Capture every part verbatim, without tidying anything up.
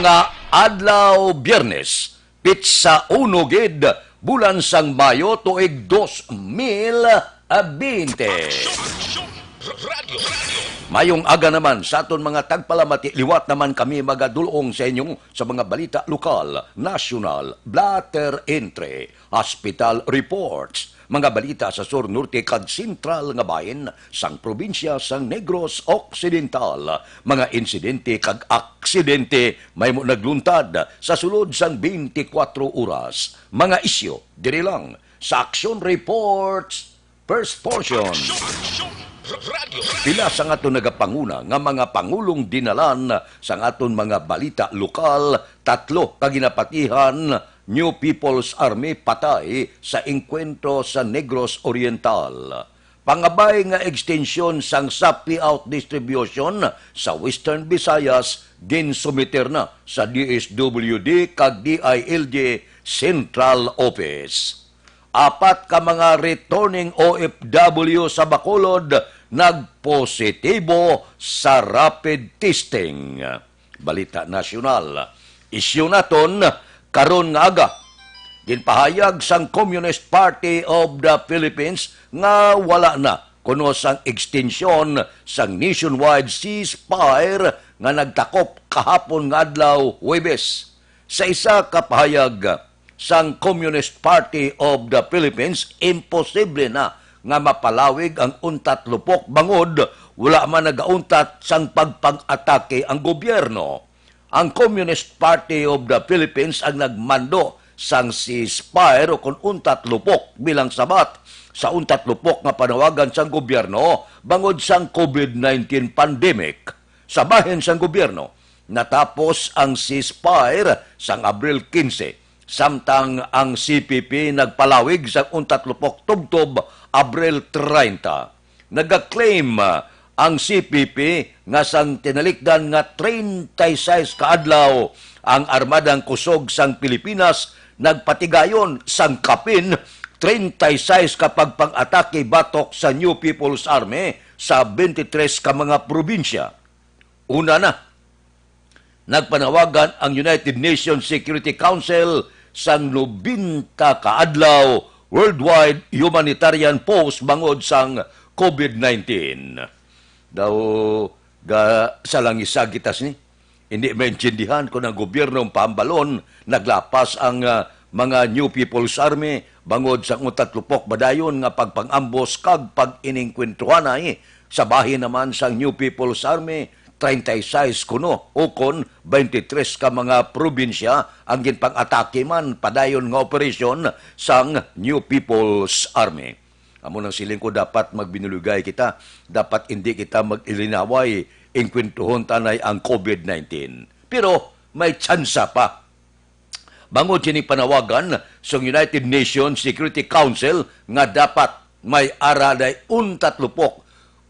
Nga adlaw, Biyernes, pitsa uno gid, bulan sang Mayo, tuig dos mil bente. Mayong aga naman sa aton mga tagpalamati. Liwat naman kami magadulong sa inyo sa mga balita lokal, nasyonal, blatter entry, hospital reports, mga balita sa sur, norte, kag sentral nga bahin sang probinsya sang Negros Occidental, mga insidente kag aksidente mahimo nagluntad sa sulod sang twenty-four oras, mga isyu diri lang sa Action Reports First Portion. Pila sang aton nagapanguna nga mga pangulong dinalan sang aton mga balita lokal, tatlo ka ginapatihan New People's Army patay sa engkwentro sa Negros Oriental. Pangabay nga ekstensyon sang supply out distribution sa Western Visayas ginsumiter na sa D S W D kag D I L G Central Office. Apat ka mga returning O F W sa Bacolod nagpositibo sa rapid testing. Balita nasyonal. Isyu naton karon nga aga. Ginpahayag sang Communist Party of the Philippines nga wala na kuno sang ekstensyon sang nationwide ceasefire nga nagtakop kahapon nga adlaw, Huwebes. Sa isa ka pahayag sang Communist Party of the Philippines, imposible na nga mapalawig ang untat lupok bangod wala man nagauntat sang pagpang-atake ang gobyerno. Ang Communist Party of the Philippines ang nagmando sang ceasefire o kon untat lupok bilang sabat sa untat lupok nga panawagan sang gobyerno bangod sang COVID nineteen pandemic. Sa bahin sang gobyerno, natapos ang ceasefire sang Abril quince, samtang ang C P P nagpalawig sang untat lupok tubtob Abril treinta. Nagaklaim, ah, ang C P P nga sang tinalikdan nga treinta y seis ka adlaw, ang Armadang Kusog sang Pilipinas nagpatigayon sang kapin treinta y seis ka pagpang-atake batok sa New People's Army sa twenty-three ka mga probinsya. Una na, nagpanawagan ang United Nations Security Council sang nobenta ka adlaw worldwide humanitarian pause bangod sang COVID nineteen. Daw ga sa langisa gitas ni. Hindi maintindihan kung ang gobyerno ang pahambalon, naglapas ang, ah, mga New People's Army bangod sa untat lupok ba dayon nga pagpang-ambos kag pag-inengkwentruhanay. Sa bahin naman sang New People's Army, treinta y seis kuno, ukon twenty-three ka mga probinsya ang ginpang-atake man padayon nga operasyon sang New People's Army. Amo nang siling ko, dapat magbinuligay kita. Dapat hindi kita mag-ilinaway, engkwentuhon tanay ang COVID nineteen. Pero may tsansa pa. Bangod sini panawagan sa United Nations Security Council nga dapat may ara day untat lupok,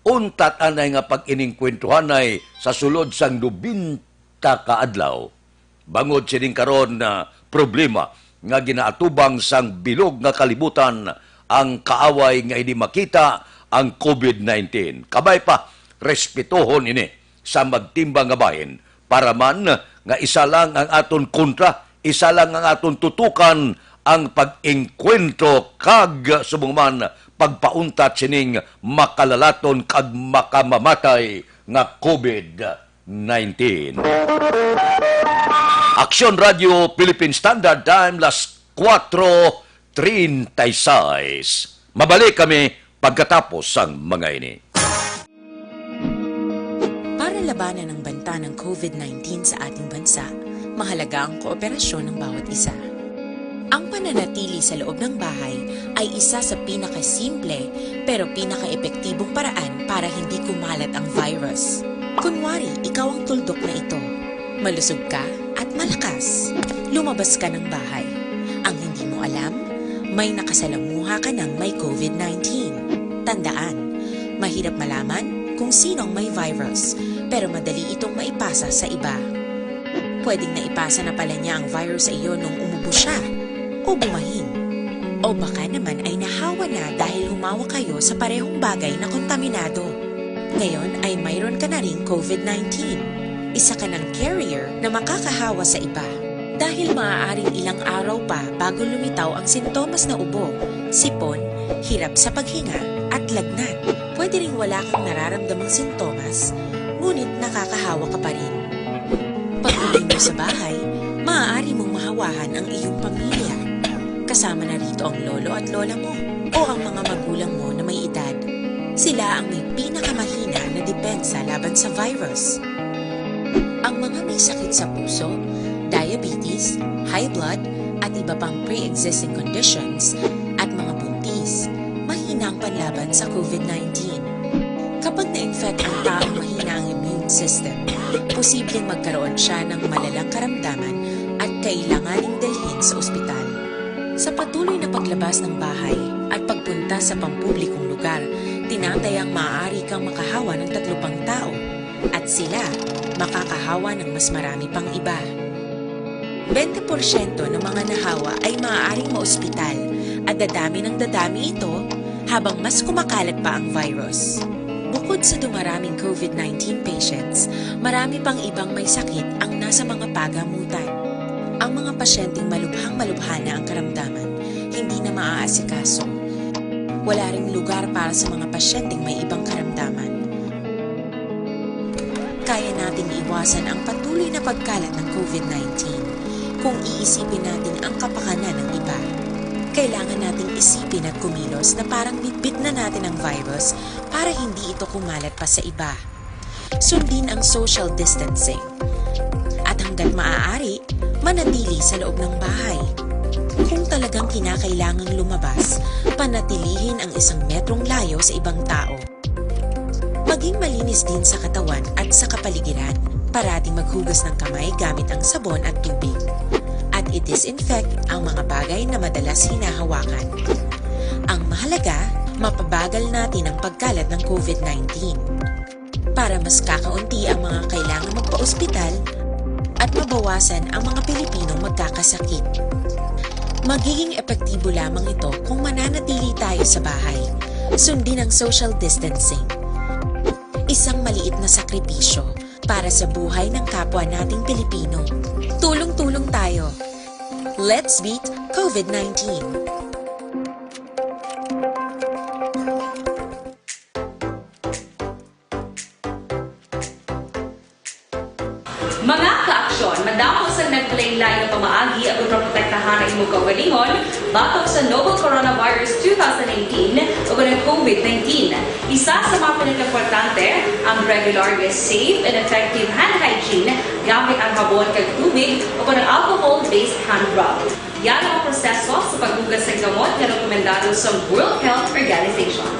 untat anay nga pag-iningkwentuhanay sa sulod sang nobenta ka adlaw. Bangod sining karon na problema nga ginaatubang sang bilog nga kalibutan ang kaaway nga hindi makita ang COVID nineteen. Kabay pa, respetuhon ini sa magtimbang nga bahin, para man nga isa lang ang aton kontra, isa lang ang aton tutukan, ang pag-engkwentro kag subong man pagpauntat sining makalalaton kag makamamatay nga COVID nineteen. Aksyon Radio Philippine Standard Time, las kuwatro treinta y seis. Mabalik kami pagkatapos sang mga ini. Para labanan ang banta ng COVID nineteen sa ating bansa, mahalaga ang kooperasyon ng bawat isa. Ang pananatili sa loob ng bahay ay isa sa pinakasimple pero pinakaepektibong paraan para hindi kumalat ang virus. Kunwari, ikaw ang tuldok na ito. Malusog ka at malakas. Lumabas ka ng bahay. Ang hindi mo alam, may nakasalamuha ka ng may COVID nineteen. Tandaan, mahirap malaman kung sino ang may virus, pero madali itong maipasa sa iba. Pwedeng naipasa na pala niya ang virus sa iyo nung umubo siya o bumahin. O baka naman ay nahawa na dahil humawak kayo sa parehong bagay na kontaminado. Ngayon ay mayroon ka na ring COVID nineteen. Isa ka ng carrier na makakahawa sa iba. Dahil maaaring ilang araw pa bago lumitaw ang sintomas na ubo, sipon, hirap sa paghinga, at lagnat, pwede ring wala kang nararamdamang sintomas, ngunit nakakahawa ka pa rin. Pag-uwi mo sa bahay, maaari mong mahawahan ang iyong pamilya. Kasama na rito ang lolo at lola mo o ang mga magulang mo na may edad. Sila ang may pinakamahina na depensa laban sa virus. Ang mga may sakit sa puso, diabetes, high blood, at iba pang pre-existing conditions, at mga buntis, mahina ang panlaban sa COVID nineteen. Kapag na-infect ang taong mahina ang immune system, posibleng magkaroon siya ng malalang karamdaman at kailanganing dalhin sa ospital. Sa patuloy na paglabas ng bahay at pagpunta sa pampublikong lugar, tinatayang maaari kang makahawa ng tatlo pang tao at sila makakahawa ng mas marami pang iba. Bente porsyento ng mga nahawa ay maaaring maospital at dadami ng dadami ito habang mas kumakalat pa ang virus. Bukod sa dumaraming COVID nineteen patients, marami pang ibang may sakit ang nasa mga pagamutan. Ang mga pasyenteng malubhang malubha na ang karamdaman, hindi na maaasikaso. Wala ring lugar para sa mga pasyenteng may ibang karamdaman. Kaya nating iwasan ang patuloy na pagkalat ng COVID nineteen kung iisipin natin ang kapakanan ng iba. Kailangan nating isipin at kumilos na parang bitbit na natin ang virus para hindi ito kumalat pa sa iba. Sundin ang social distancing. At hanggat maaari, manatili sa loob ng bahay. Kung talagang kinakailangang lumabas, panatilihin ang isang metrong layo sa ibang tao. Maging malinis din sa katawan at sa kapaligiran. Parating maghugas ng kamay gamit ang sabon at tubig. At i-disinfect ang mga bagay na madalas hinahawakan. Ang mahalaga, mapabagal natin ang pagkalat ng COVID nineteen. Para mas kakaunti ang mga kailangang magpa-ospital at mabawasan ang mga Pilipinong magkakasakit. Magiging epektibo lamang ito kung mananatili tayo sa bahay. Sundin ang social distancing. Isang maliit na sakripisyo para sa buhay ng kapwa nating Pilipino. Tulong-tulong tayo. Let's beat COVID nineteen. Mga kaaksyon, madamo sang naglain-lain nga pamaagi aron maprotektahan ang imong kaugalingon batok sa novel coronavirus two thousand nineteen ug ang COVID nineteen. Isa sa mga pinakaimportante ang regular nga safe and effective hand hygiene gamit ang habon kag tubig o kon ang alcohol-based hand rub. Yara ang proseso sa paghugas sa gamot nga rekomendado sa World Health Organization.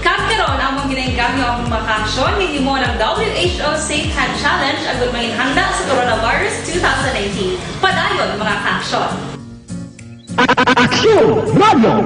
Kag karon, amon ginainganyo ang mga kaaksyon nga hinimo ng W H O Safe Hand Challenge agud manginhanda sa coronavirus two thousand nineteen. Padayon, mga kaaksyon! Aksyon Radio!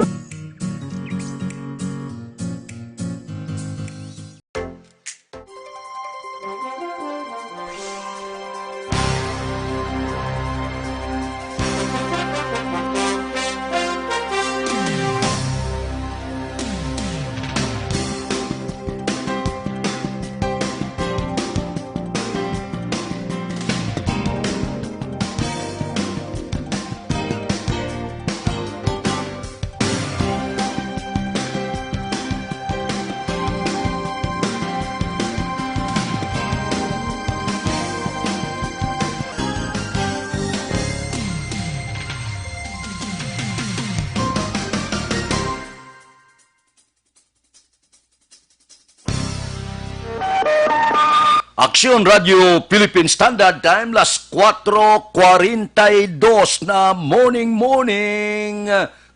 Aksyon Radio Philippine Standard Time, las kuwatro kwarenta y dos na morning, morning.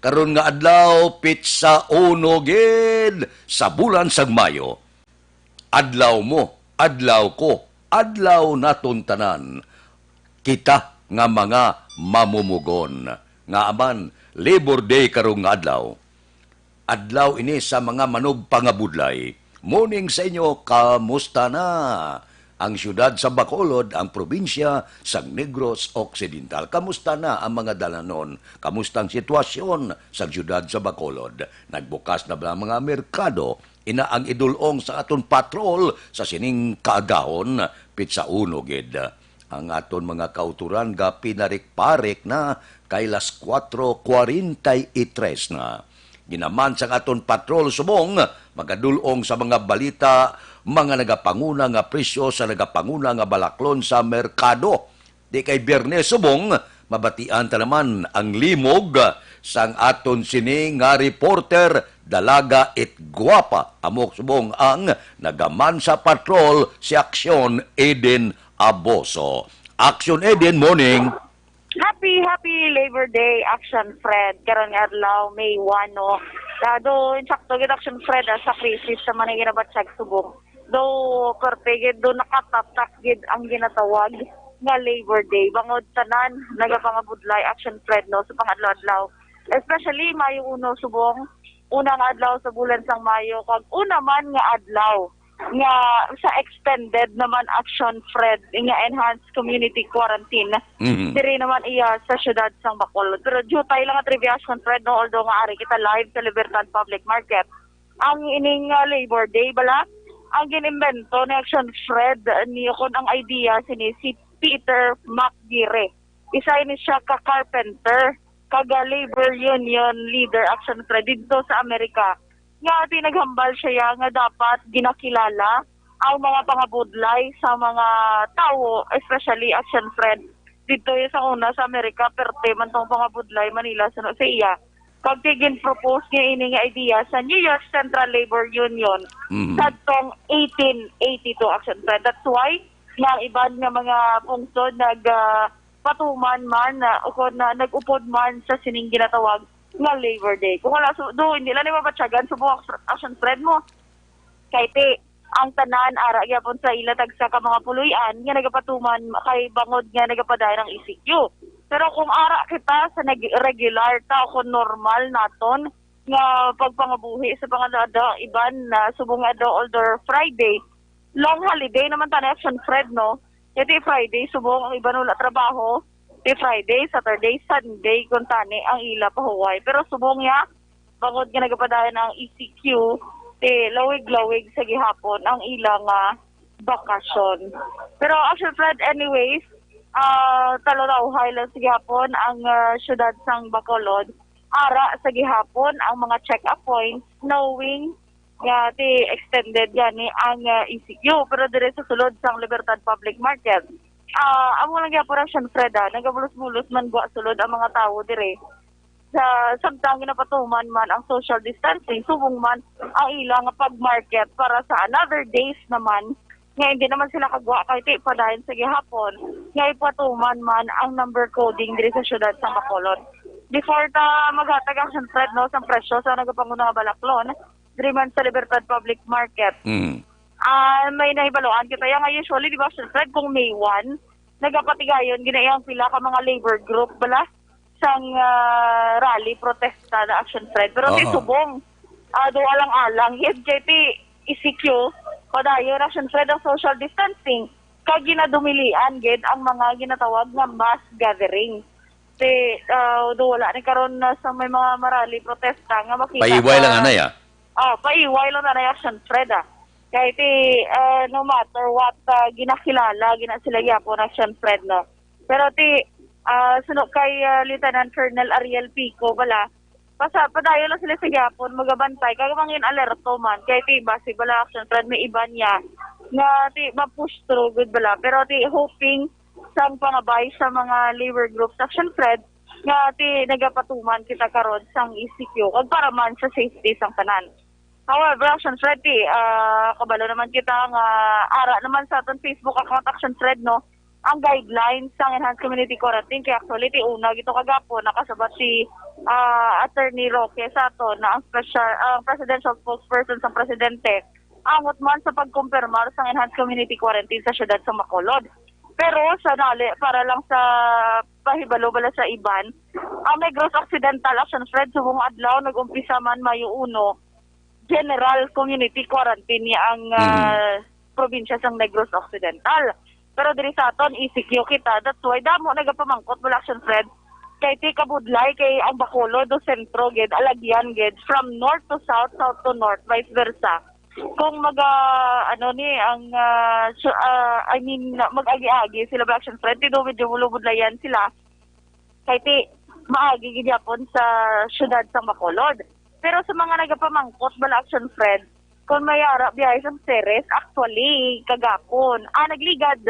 Karon nga adlaw, pitsa uno gid sa bulan sang Mayo. Adlaw mo, adlaw ko, adlaw naton tanan. Kita nga mga mamumugon. Nga aman, Labor Day karong nga adlaw. Adlaw ini sa mga manugpangabudlay. Morning sa inyo, kamusta na ang siyudad sa Bacolod, ang probinsya sa Negros Occidental? Kamusta na ang mga dalanon? Kamusta ang sitwasyon sa siyudad sa Bacolod? Nagbukas na ba ang mga merkado? Ina ang idulong sa aton patrol sa sining kaagahon, pitsa uno gid. Ang aton mga kautoran gapinarik-parik na kay las kuwatro kwarenta y tres na. Ginaman sang aton patrol subong magadulong sa mga balita, mga nagapanguna nga presyo sa nagapanguna nga balaklon sa merkado. Di kay Biyernes subong, mabatian ta naman ang limog sang aton sini nga reporter, dalaga it gwapa. Amo subong ang nagaman sa patrol, si Aksyon Eden Aboso. Aksyon Eden, morning. Happy, happy Labor Day, Action Fred. Karon nga adlaw, May one, no? Ah, do, insakto gid, Action Fred, ah, sa krisis sa mga ginabatyag subong. Do, korte gid, do nakatatak gid ang ginatawag nga Labor Day. Bangod tanan, nagapangabudlay, Action Fred, no, sa pangadlaw-adlaw. Especially, Mayo uno, subong, una nga adlaw sa bulan sang Mayo, kag una man nga adlaw nga sa extended naman, Action Fred, nga enhanced community quarantine. Mhm. Diri naman iya sa siyudad sang Bacolod. Pero jutay lang nga trivia, Action Fred, no, although nga ari kita live sa Libertad Public Market. Ang ining, ah, Labor Day, bala, ang gin-imbento ni Action Fred, ni, kon ang idea sini si Peter McGeary. Isa ini siya ka carpenter, kag, ah, labor union leader, Action Fred, didto sa Amerika. Nga, ti naghambal siya ya nga dapat ginakilala ang mga pangabudlay sa mga tawo, especially, Action Fred, didto ya sa una sa Amerika, perte man tong pangabudlay Manila suno sa iya. Kag ti gin-propose niya ini nga idea sa New York Central Labor Union Mhm. sadtong eighteen eighty-two, Action Fred. That's why nga ang iban nga mga pungsod nag, ah, patuman man, ah, o kon, ah, nag-upod man sa sining ginatawag nga Labor Day. Kung wala, so, do, hindi lang ni mabatyagan, subong, Action Fred, mo. Kay ti, ang tanan ara gyapon sa ila tagsa ka mga puloy-an nga nagapatuman kay bangod nga nagapadayon ang E C Q. Pero kung ara kita sa nag-, regular ta o kung normal naton nga pagpangabuhi sa pangadto-adto, iban na subong nga adto, although Friday, long holiday naman tani, Action Fred, no? Kaya ti Friday, subong ang iban wala trabaho, ti Friday, Saturday, Sunday, kung tani ang ila pahuway. Pero subong niya, bangod nga nagapadayon ang E C Q, ti lawig-lawig sa gihapon ang ila nga bakasyon. Pero, Action Fred, anyways, ah, talutawhay lang sa gihapon ang, ah, siyudad sang Bacolod. Ara sa gihapon ang mga check-up points, knowing nga ti extended gani ang, ah, E C Q, pero diri sa sulod sang Libertad Public Market, ah, amo lang gyapon, Action Fred, ah, nagabulos-bulos man gwa sulod ang mga tawo diri. Sa, samtang ginapatuman man ang social distancing, subong man ang ila nga pag-market para sa another days naman, nga hindi naman sila kagwa kay ti padayon sa gihapon nga ipatuman man ang number coding diri sa siyudad sa Bacolod. Before ta maghatag, Action Fred, no, sang presyo sa nagapanguna nga balaklon, diri man sa Libertad Public Market. Mm. Ah, may nahibaluan kita ya nga usually, di ba, Action Fred, kung May one, nagapatigayon gina ang pila ka mga labor group, bala, sang, ah, rally, protesta na, Action Fred. Pero ti Oo. subong, ah, do alang-alang, gid kay ti E C Q, padayon, Action Fred, ang social distancing. Kag ginadumilian gid ang mga ginatawag nga mass gathering. Ti, ah, do wala ni karon na sa may mga marali, protesta nga makita Paiway sa lang anay, ah. Oh, paiway lang na, Action Fred, ah. Kay ti, ah, no matter what, ah, ginakilala gina sila gyapon, Action Fred, no. Pero ti, ah, suno kay, ah, Lieutenant Colonel Ariel Pico, bala, pasa-, padayon lang sila sa gyapon magabantay, kag mangin alerto man. Kay ti, basi bala, Action Fred, may iban niya nga ti ma-push through gud bala. Pero ti, hoping sang pangabay sa mga labor groups, Action Fred, nga ti nagapatuman kita karon sang E C Q kag para man sa safety sang tanan. However, Action Fred, ti, ah, kabalo naman kita nga ara naman sa aton Facebook account, Action Fred, no, ang guidelines sang enhanced community quarantine. Kay actually, ti una gito kagapon, nakasabat si, ah, Attorney Roque sa aton na ang special, ang presidential spokesperson sang presidente angot man sa pagkumpirmar sang enhanced community quarantine sa siyudad sa Bacolod. Pero sa dali, para lang sa pahibalo bala sa iban, ang Negros Occidental, Action Fred, subong adlaw nag-umpisa man Mayo uno, general community quarantine niya ang, ah, probinsya sang Negros Occidental. Pero diri sa aton, E C Q kita. That's why damo nagapamangkot, wala, Action Fred. Kay ti kabudlay kay ang Bacolod do sentro gid, alagyan gid, from north to south, south to north, vice versa. Kung maga, ano ni, ang, ah, su- ah, I mean, mag-agi-agi sila, bala, Action Fred, ti do medyo bulubudlayan sila. Kay ti maagi gid yapon sa siyudad sang Bacolod. Pero sa mga nagapamangkot, bala, Action Fred, kung may ara biyahe sang Ceres, actually, kagapon, ah, nagligad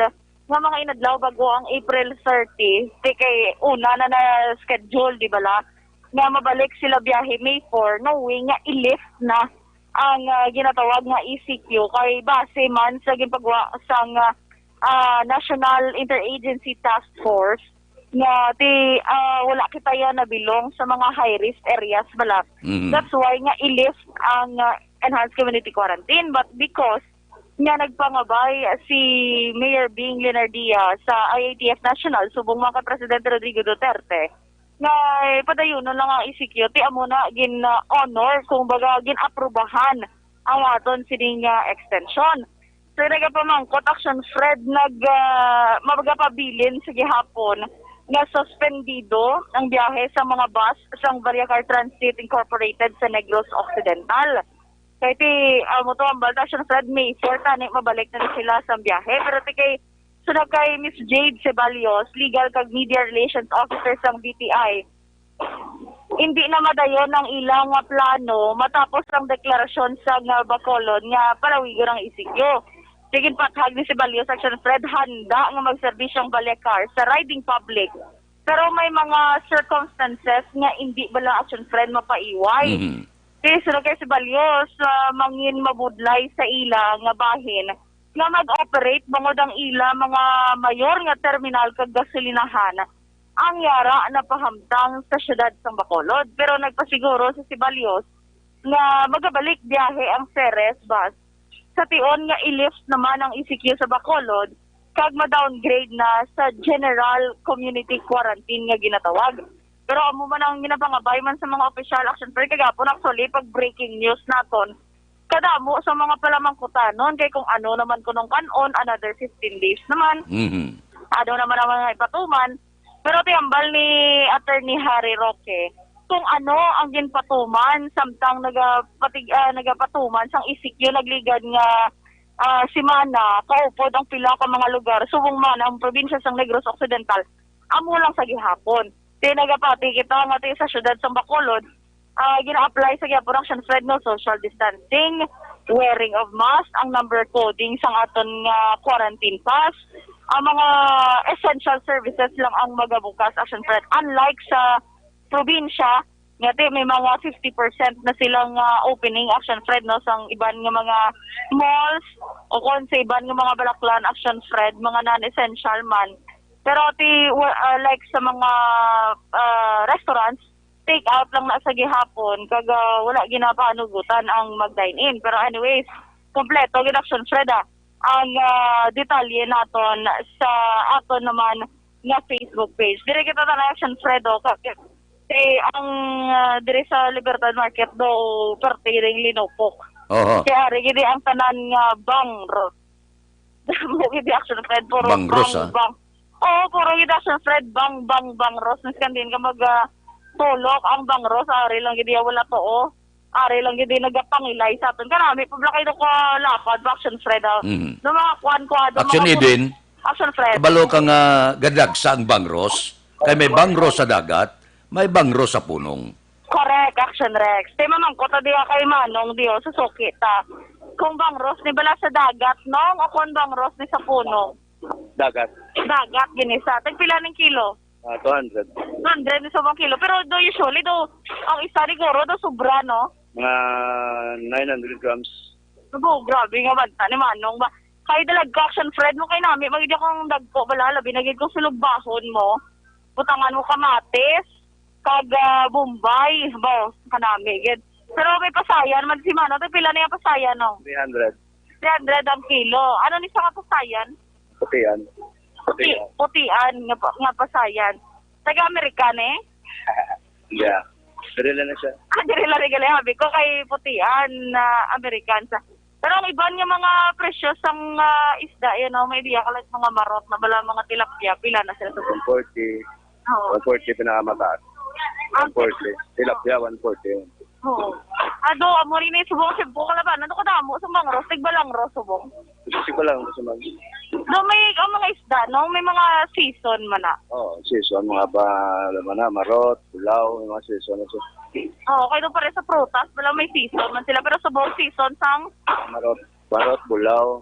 nga mga inadlaw bago ang April thirty, ti kay una na na-schedule, di bala, nga mabalik sila biyahe May four, knowing nga i-lift na ang, ah, ginatawag nga E C Q kay base man sa ginpagwa sang, ah, ah, National Interagency Task Force nga ti, ah, wala kita yan nabilong sa mga high risk areas bala. Mhm. That's why nga i-lift ang, ah, enhanced community quarantine, but because nga nagpangabay si Mayor Bing Leonardia sa I A T F National subong man kay Presidente Rodrigo Duterte nga, eh, padayunon lang ang E C Q, ti amo na gin-honor, kumbaga, gin-aprubahan ang aton sining, ah, extension. So, nagapamangkot, Action Fred, nag, ah, magapabilin sa gihapon nga suspendido ang biyahe sa mga bus sang Variacar Transit Incorporated sa Negros Occidental. Kay ti, ah, mo to ang balta, Action Fred, May four tani mabalik na ni sila sa biyahe. Pero ti kay, suna kay Miss Jade Ceballos, Legal kag Media Relations Officer sang B T I, hindi na madayon ang ilang nga plano matapos ang deklarasyon sang, ah, Bacolod nga palawigon ang E C Q. Sige, pathag ni Ceballos, Action Fred, handa nga magserbisyo ang Balecar sa riding public. Pero may mga circumstances nga hindi bala, Action Fred, mapaiway. Mhm. Kay sino kay Ceballos, ah, mangin mabudlay sa ila nga bahin nga mag-operate bangod ang ila mga mayor nga terminal kag gasolinahan ang yara napahamtang sa siyudad sang Bacolod. Pero nagpasiguro si Ceballos nga magabalik biyahe ang Ceres bus sa tion nga i-lift naman ang E C Q sa Bacolod kag ma-downgrade na sa general community quarantine nga ginatawag. Pero amo man ang ginapangabay man sa mga opisyal, Action Fred, kagapon, actually, pag breaking news naton, kadamo sa mga palamangkutanon kay kung ano naman kunong kan-on, another fifteen days naman. Mhm. Ano naman ang mga ipatuman? Pero ti hambal ni Attorney Harry Roque, kung ano ang ginpatuman samtang nagapatig-, ah, nagapatuman sang E C Q nagligad nga, ah, semana, kaupod ang pila ka mga lugar subong man ang probinsya sang Negros Occidental. Amo lang sa gihapon. Ti nagapati kita nga ti sa siyudad sang Bacolod, ah, gina-apply sa gihapon, Action Fred, no, social distancing, wearing of mask, ang number coding sang aton nga quarantine pass, ang mga essential services lang ang magabukas, Action Fred. Unlike sa probinsya, nga ti may mga fifty percent na silang, ah, opening, Action Fred, no, sang iban nga mga malls o kon sa iban nga mga balaklan, Action Fred, mga non-essential man. Pero ti wa-, ah, like sa mga, ah, restaurants, take out lang na sa gihapon kag, ah, wala ginapanugutan ang mag-dine in. Pero anyways, kompleto gid, Action Fred, ah, ang, ah, detalye naton sa aton naman nga Facebook page. Diri kita na, Action Fred, oh, ka-, kay ang, ah, diri sa Libertad Market do, parte ding linupok. Oho. Kaya ari gid ang tanan nga bangros. Damo gid, Action Fred, puro bangros, bang, ah, bang. Oo, puro gid, Action Fred, bang, bang, bangros. Miskan din ka mag, ah, tulok, ang bangros, ari lang gid, wala to, oh. Ari lang gid nagapangilay sa aton. Kanami, pabla kayo ko lapad, Action Fred, ah. Mhm. No, mga kuan ko, ah, do Action mga Eden, Action Fred. Kabalo ka nga gadagsa ang bangros. Kay may bangros sa dagat, may bangros sa punong. Correct, Action Rex. Ti mamangkot ta diha kay Manong Dio, susuki ta. Kung bangros ni bala sa dagat, Nong, o kung bangros ni sa puno? Dagat. Dagat, gini sa. Tagpila ning kilo? Ah, two hundred. Two hundred ni sa mga kilo. Pero do usually do, ang isa siguro do sobra, no? Mga nine hundred grams. Abo, grabe nga banta ni Manong ba. Kay dalag ka, Action Fred, mo kay nami, magidi akong dagko bala, labi na gid kung sulugbahon mo. Butangan mo kamatis, kag, ah, bombay, ba, kanami gid. Pero may pasayan man si Manong, tay pila na yung pasayan, no? Three hundred. Three hundred ang kilo. Ano ni sa nga pasayan? Putian. Puti, Putian. Putian nga, pa- nga pasayan. Taga Amerika ni? Yeah. Diri lang na siya. Ah, diri lang ni gali. Sabi ko kay putian na American sa. Pero ang iban nga mga presyo sang, ah, isda, you know, may diya ka, like, mga marot na bala, mga tilapia, pila na sila sa one forty. Oo. One forty pinakamataas. One forty. Tilapia, one forty. Oo. Ado, amo rin yung subong, subong ka laban. Ano ka damo? Sa mangros, tigbalangros, subong. Gusto ko lang, gusto lang. Do, may, ang mga isda, no? May mga season man na. Oo, season, mga ba, alam mo na, marot, bulaw, may mga season na siya. Oo, kayo pare sa prutas, wala may season man sila. Pero subong season sang Marot, marot, bulaw,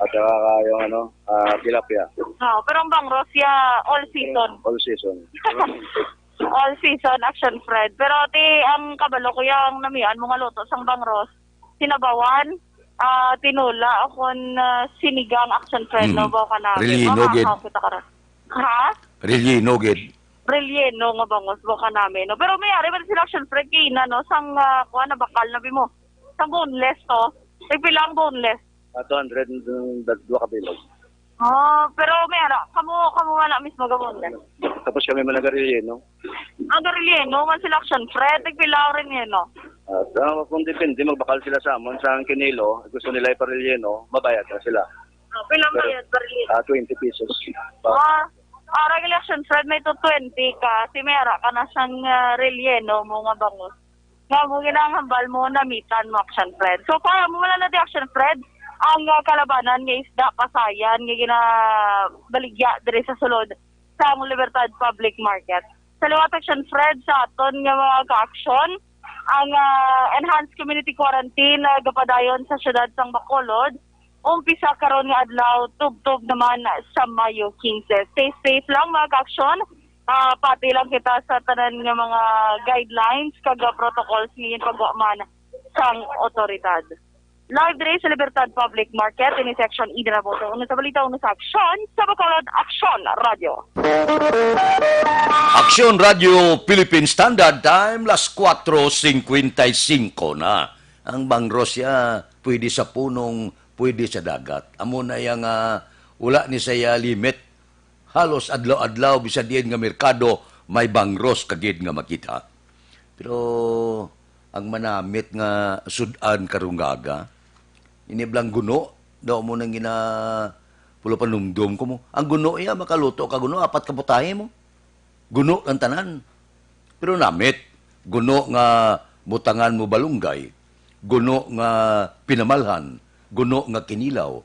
at saka yung ano, ah, tilapia. Oo, pero ang bangros, ya, all season. All season. All season, Action Fred. Pero ti, ang kabalo ko, yung namian mo nga luto sang bangros, sinabawan, ah, tinula, o kun, ah, sinigang, Action Fred, no? Mm. Bawa ka namin. Relleno, gid. Makakaon kita karon. Ha? Relleno, gid. Relleno nga bangos, bawa ka namin, no? Pero may ari man sila, Action Fred, kay ina, no? Sang, ah, kuwan, nabakal na bi mo. Sang boneless, to. Tagpila ang boneless? Ah, two hundred, mm, dad-, dua ka bilog. Ah, pero may ara, kamo, kamo wala mismo gamon na. Tapos kami man nagarelyeno. Ang garelyeno, man sila, Action Fred, tagpila ang relyeno? Ah, ah, kung depende, magbakal sila sa amon sa ang kinilo, gusto nila iparelyeno, mabayad na sila. Ah, pila ang Pero, bayad, barelyeno? Ah, twenty pesos. Ah, ara, Action Fred, may two twenty ka, si may ara ka na sang, ah, relyeno mo nga bangus. Nga mo ginahambal mo, namitan mo, Action Fred. So far, amo man lang na di, Action Fred, ang, ah, kalabanan nga isda, pasayan, nga ginabaligya diri sa sulod sang Libertad Public Market. Sa liwat, Action Fred, sa aton nga mga ka-action, ang, ah, enhanced community quarantine na gapadayon sa siyudad sang Bacolod, umpisa karon nga adlaw, tubtob naman sa Mayo quince. Stay safe lang, mga ka-action. Ah, pati lang kita sa tanan nga mga guidelines kag, ah, protocols nga ginpagwa man sang otoridad. Live diri sa Libertad Public Market, ini si Action Eden Aboto. Uno sa balita, uno sa aksyon, sa Bacolod, Action Radio. Aksyon Radio Philippine Standard Time, las kuwatro singkwenta y singko na. Ang bangros ya, pwede sa punong, pwede sa dagat. Amo na yang, ah, wala ni saya limit. Halos adlaw-adlaw, bisan diin nga merkado, may bangros ka gid nga makita. Pero ang manamit nga sud-an karong aga, ini blang guno, daw mo nang gina-, pulo panumdom ko mo. Ang guno iya, makaluto ka guno, apat ka putahe mo. Guno ang tanan. Pero namit, guno nga butangan mo balunggay, guno nga pinamalhan, guno nga kinilaw,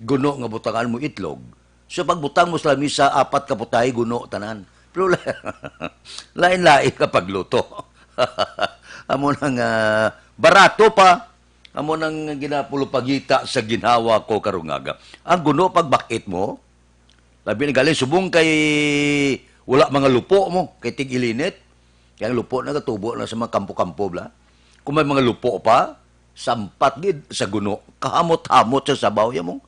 guno nga butangan mo itlog. So, pagbutang mo sa lamisa, apat ka putahe, guno tanan. Pero la-, lain-lain ka pagluto. Amo na nga, barato pa. Amo nang ginapulupagita sa ginhawa ko karong aga. Ang guno, pagbakit mo, labi na gali, subong kay wala mga lupo mo, kay tig-ilinit. Kaya ang lupo nagatubo na sa mga kampo-kampo, bla. Kung may mga lupo pa, sampat gid sa guno, kahamot-hamot sa sabaw, ya mo.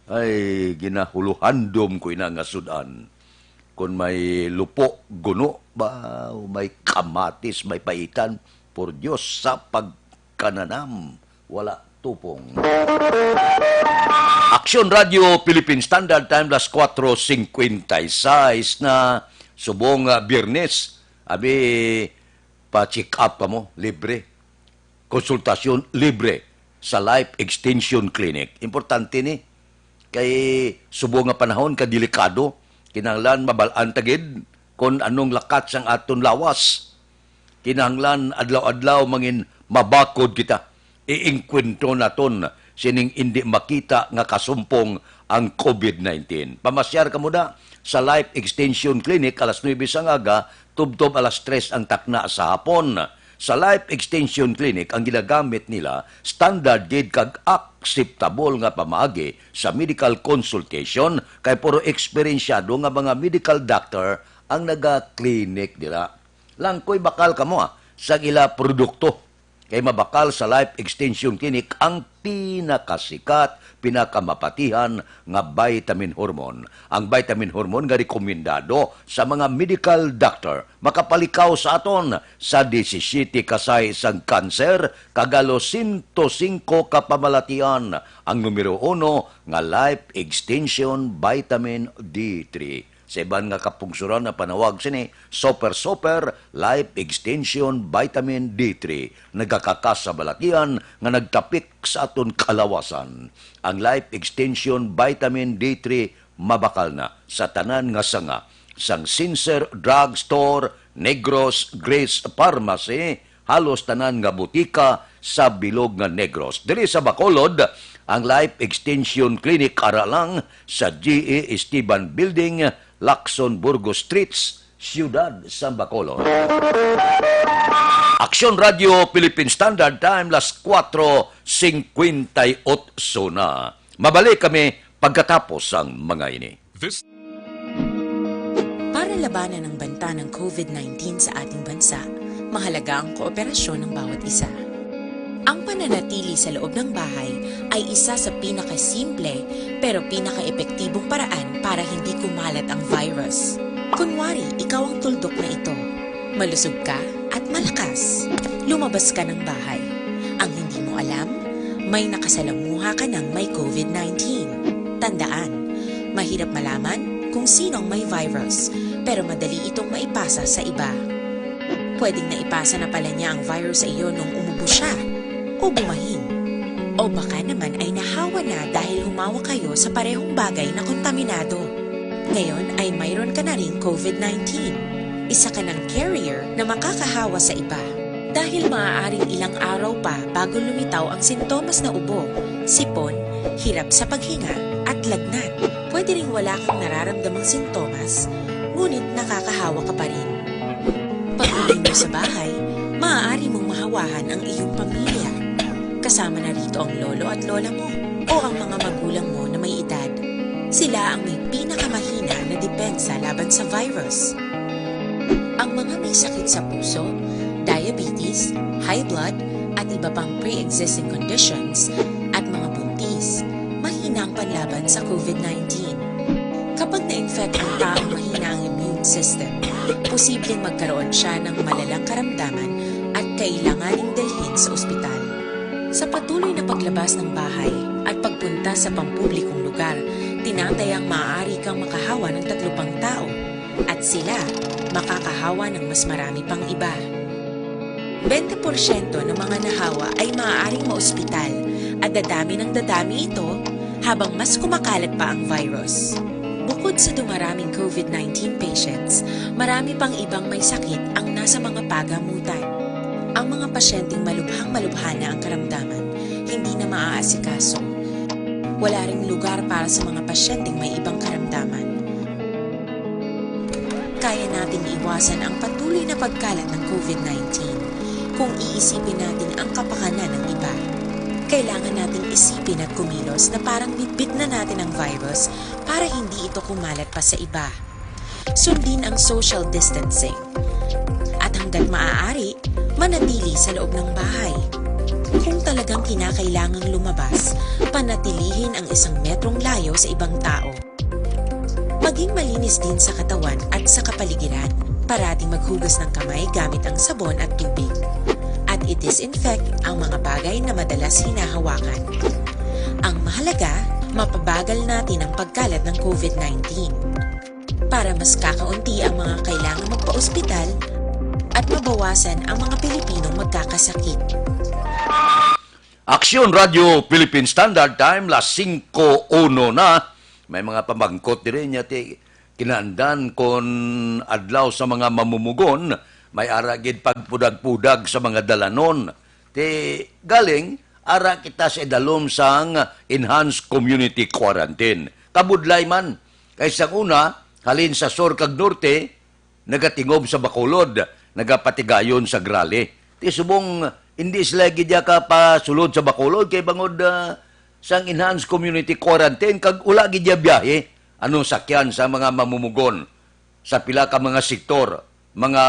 Ay, ginahuluhandom ko ina nga sudan. Kung may lupo, guno, ba, may kamatis, may paitan, por Dios, sa pagkananam, wala tupong. Aksyon Radio Philippine Standard Time, las kuwatro singkwenta y seis na, subong, ah, Biyernes. Abi, pa-check up ka mo, libre. Konsultasyon libre sa Life Extension Clinic. Importante ni, kay subong nga panahon ka delikado, kinahanglan mabal-an ta gid kon anong lakat sang aton lawas. Kinahanglan adlaw-adlaw mangin mabakod kita. Iengkwentro naton sining indi makita nga kasumpong ang COVID nineteen. Pamasyar kamo da sa Life Extension Clinic alas nuebe sa aga, tubtob alas tres ang takna sa hapon. Sa Life Extension Clinic, ang ginagamit nila standard gid kag akseptable nga pamaagi sa medical consultation, kay puro eksperensyado nga mga medical doctor ang naga-clinic dira. Langkoy bakal kamo, ah, sa ila produkto. Kay mabakal sa Life Extension Clinic ang pinakasikat, pinakamapatihan nga vitamin hormone. Ang vitamin hormone nga rekomendado sa mga medical doctor makapalikaw sa aton sa disisiyete ka sahi sang kanser kag halos sento singko ka pamalatian. Ang numero uno nga Life Extension Vitamin D three. Sa iban nga kapungsoran, ang panawag sini, Super Super Life Extension Vitamin D three, nagakakas sa balatian nga nagtapik sa aton kalawasan. Ang Life Extension Vitamin D three mabakal na sa tanan nga sanga, sang Sincere Drug Store, Negros, Grace Pharmacy, halos tanan nga butika sa bilog nga Negros. Diri sa Bacolod, ang Life Extension Clinic ara lang sa G E Esteban Building, Lacson Burgos Streets, Siyudad sa Bacolod. Aksyon Radio Philippine Standard Time, las kuwatro singkwenta y otso na. Mabalik kami pagkatapos sang mga ini. This Para labanan ang banta ng covid nineteen sa ating bansa, mahalaga ang kooperasyon ng bawat isa. Ang pananatili sa loob ng bahay ay isa sa pinakasimple pero pinakaepektibong paraan para hindi kumalat ang virus. Kunwari, ikaw ang tuldok na ito. Malusog ka at malakas. Lumabas ka ng bahay. Ang hindi mo alam, may nakasalamuha ka ng may covid nineteen. Tandaan, mahirap malaman kung sino ang may virus, pero madali itong maipasa sa iba. Pwedeng naipasa na pala niya ang virus sa iyo nung umubo siya o bumahin. O baka naman ay nahawa na dahil humawak kayo sa parehong bagay na kontaminado. Ngayon ay mayroon ka na ring covid nineteen. Isa ka ng carrier na makakahawa sa iba. Dahil maaaring ilang araw pa bago lumitaw ang sintomas na ubo, sipon, hirap sa paghinga, at lagnat. Pwede ring wala kang nararamdamang sintomas, ngunit nakakahawa ka pa rin. Pag-uwi mo sa bahay, maaari mong mahawahan ang iyong pamilya. Kasama na rito ang lolo at lola mo o ang mga magulang mo na may edad. Sila ang may pinakamahina na depensa laban sa virus. Ang mga may sakit sa puso, diabetes, high blood, at iba pang pre-existing conditions, at mga buntis, mahina ang panlaban sa covid nineteen. Kapag na-infect ang taong mahina ang immune system, posibleng magkaroon siya ng malalang karamdaman at kailanganing dalhin sa ospital. Sa patuloy na paglabas ng bahay at pagpunta sa pampublikong lugar, tinatayang maaari kang makahawa ng tatlo pang tao at sila makakahawa ng mas marami pang iba. Bente porsyento ng mga nahawa ay maaaring maospital at dadami ng dadami ito habang mas kumakalat pa ang virus. Bukod sa dumaraming covid nineteen patients, marami pang ibang may sakit ang nasa mga pagamutan. Ang mga pasyenteng malubhang-malubha na ang karamdaman, hindi na maaasikaso. Wala ring lugar para sa mga pasyenteng may ibang karamdaman. Kaya nating iwasan ang patuloy na pagkalat ng covid nineteen kung iisipin natin ang kapakanan ng iba. Kailangan nating isipin at kumilos na parang bitbit na natin ang virus para hindi ito kumalat pa sa iba. Sundin ang social distancing. At hanggat maaari, manatili sa loob ng bahay. Kung talagang kinakailangang lumabas, panatilihin ang isang metrong layo sa ibang tao. Maging malinis din sa katawan at sa kapaligiran. Parating maghugas ng kamay gamit ang sabon at tubig. At i-disinfect ang mga bagay na madalas hinahawakan. Ang mahalaga, mapabagal natin ang pagkalat ng covid nineteen. Para mas kakaunti ang mga kailangang magpa-ospital at mabawasan ang mga Pilipinong magkakasakit. Aksyon Radio Philippine Standard Time, las singko uno na. May mga pamangkot diri niya ti kinaandan kon adlaw sa mga mamumugon, may ara gid pagpudag-pudag sa mga dalanon. Ti galing ara kita sa idalom sang enhanced community quarantine. Kabudlay man, kay sang una, halin sa sur kag norte, nagatingog sa Bacolod, nagapatigayon sa Grale. Ti subong, hindi sila gid ya kapasulod sa Bacolod kay bangod, ah, sang enhanced community quarantine kag wala gid ya biyahe ano sakyan sa mga mamumugon sa pila ka mga sektor, mga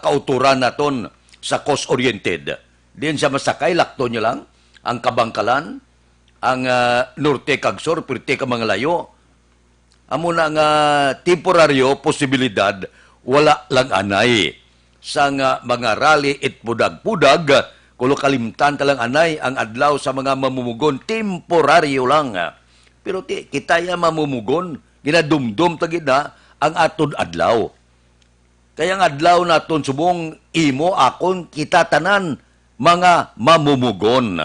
kauturan naton sa cost-oriented. Diin siya masakay, lakton niyo lang ang kabangkalan, ang, ah, norte kag sur, pirti ka mga layo. Amo na nga temporaryo, posibilidad, wala lang anay. Sa nga mga rally it pudag-pudag, kulo kalimtan ta lang anay ang adlaw sa mga mamumugon, temporaryo lang. Pero ti, kita ya mamumugon, ginadumdom ta gid na ang aton adlaw. Kay ang adlaw naton subong imo, akon, kita tanan mga mamumugon.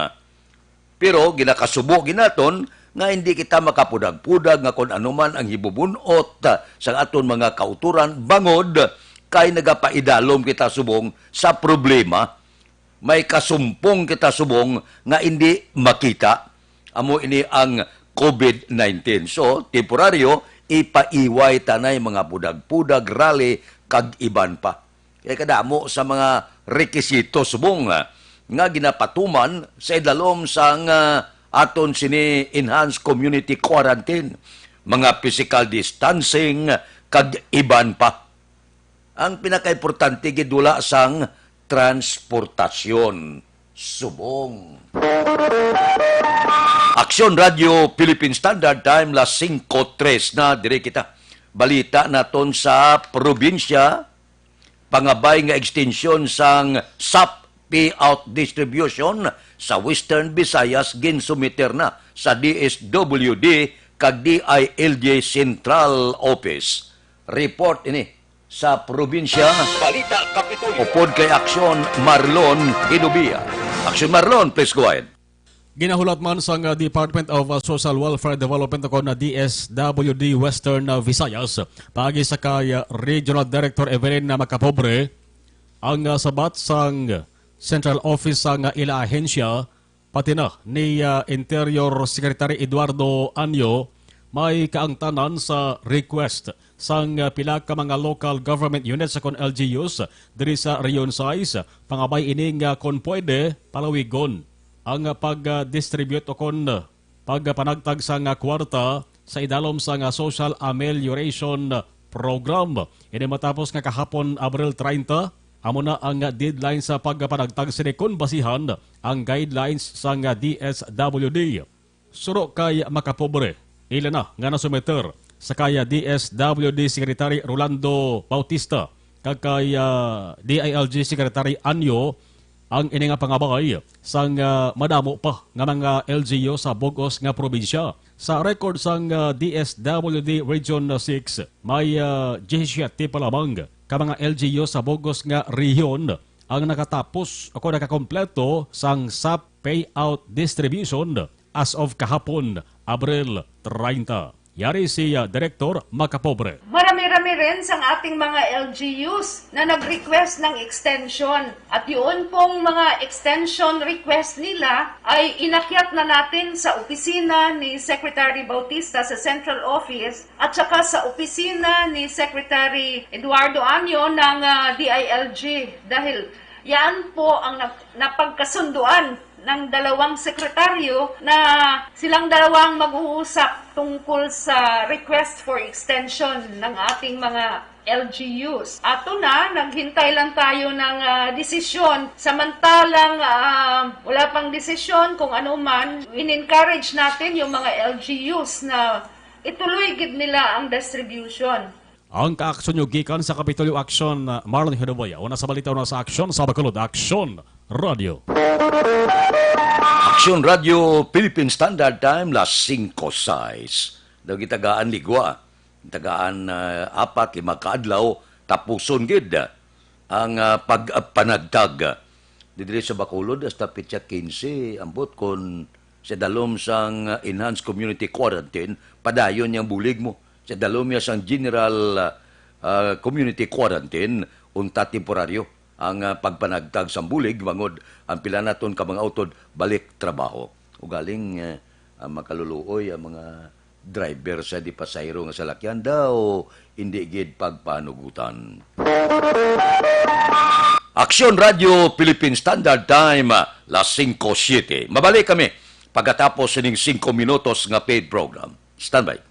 Pero ginakasubo gid naton nga hindi kita makapudag-pudag nga kon ano man ang hibubun-ot, ah, sa aton mga kautoran, bangod kay nagapaidalom kita subong sa problema. May kasumpong kita subong nga indi makita. Amo ini ang covid nineteen. So, temporaryo, ipaiway tanay mga pudag-pudag, rally, kag iban pa. Kay kadamo sa mga rekisito subong, ah, nga ginapatuman sa idalom sang, ah, aton sini enhanced community quarantine, mga physical distancing, kag iban pa. Ang pinakaimportante gid, wala sang transportasyon subong. Aksyon Radio Philippine Standard Time, las singko tres na, diri kita. Balita naton sa probinsya, pangabay nga ekstensyon sang sap payout distribution sa Western Visayas ginsumiter na sa D S W D kag D I L G Central Office. Report ini sa probinsya. Balita Kapitolyo. Upod kay Aksyon Marlon Hinubia. Aksyon Marlon, please go ahead. Ginahulat man sang, uh, Department of, uh, Social Welfare Development o kon D S W D Western, uh, Visayas, paagi sa kay, uh, Regional Director Evelyn, uh, Macapobre, ang, uh, sabat sang Central Office sang, uh, ila ahensya, pati na ni, ah, Interior Secretary Eduardo Anyo, may kaangtanan sa request sang, ah, pila ka mga local government units o kon L G Us diri sa Region sais, pangabay ini nga kon pwede palawigon ang, ah, pag-distribute o kon pagpanagtag sang, ah, kwarta sa idalom sang, ah, Social Amelioration Program. Ini matapos nga kahapon, Abril treinta, amo na ang deadline sa pagpanagtag sini kon basihan ang guidelines sang D S W D. Suro kay Macapobre, ila na nga nasumiter sa kay D S W D Secretary Rolando Bautista kag kay, ah, D I L G Secretary Anyo ang ini nga pangabay sang, ah, madamo pa nga mga L G U sa bug-os nga probinsya. Sa record sang, ah, D S W D Region six, may, ah, diyesisiete pa lamang ka mga L G U sa bug-os nga rehiyon ang nakatapos o kon nakakompleto sang sap payout distribution as of kahapon, Abril treinta. Yari si, ah, Director Macapobre. Marami-rami rin sang ating mga L G Us na nag-request ng extension. At yun pong mga extension request nila ay inakyat na natin sa opisina ni Secretary Bautista sa Central Office at saka sa opisina ni Secretary Eduardo Anyo ng, ah, D I L G. Dahil yan po ang nag-, napagkasunduan ng dalawang sekretaryo na silang dalawang mag-uusap tungkol sa request for extension ng ating mga L G Us. Ato na, naghintay lang tayo ng, ah, desisyon. Samantalang, ah, wala pang desisyon kung ano man, in-encourage natin yung mga L G Us na ituloy gid nila ang distribution. Ang kaaksyon nyo gikan sa Kapitolyo Aksyon, uh, Marlon Hinuboy. Una sa balita, una sa aksyon, sa Bacolod, Aksyon Radio. Aksyon Radio, Philippine Standard Time, las singko sais. Daw gitagaan ligwa, tagaan, uh, apat, lima ka adlaw, tapuson gid ang, uh, pagpanagtag. Didiri sa Bacolod, hasta petsa quince, ambot kon sa dalom sang, uh, enhanced community quarantine, padayon yang bulig mo. Sa dalom niya sang general, ah, ah, community quarantine, unta temporaryo ang, ah, pagpanagtag sang bulig, bangod ang pila naton ka mga utod balik trabaho. Ugaling, eh, ang makaluluoy ang mga driver sa di pasahero nga salakyan daw, hindi gid pagpanugutan. Aksyon Radio Philippine Standard Time, las singko siete. Mabalik kami pagkatapos sining singko minutos nga paid program. Standby.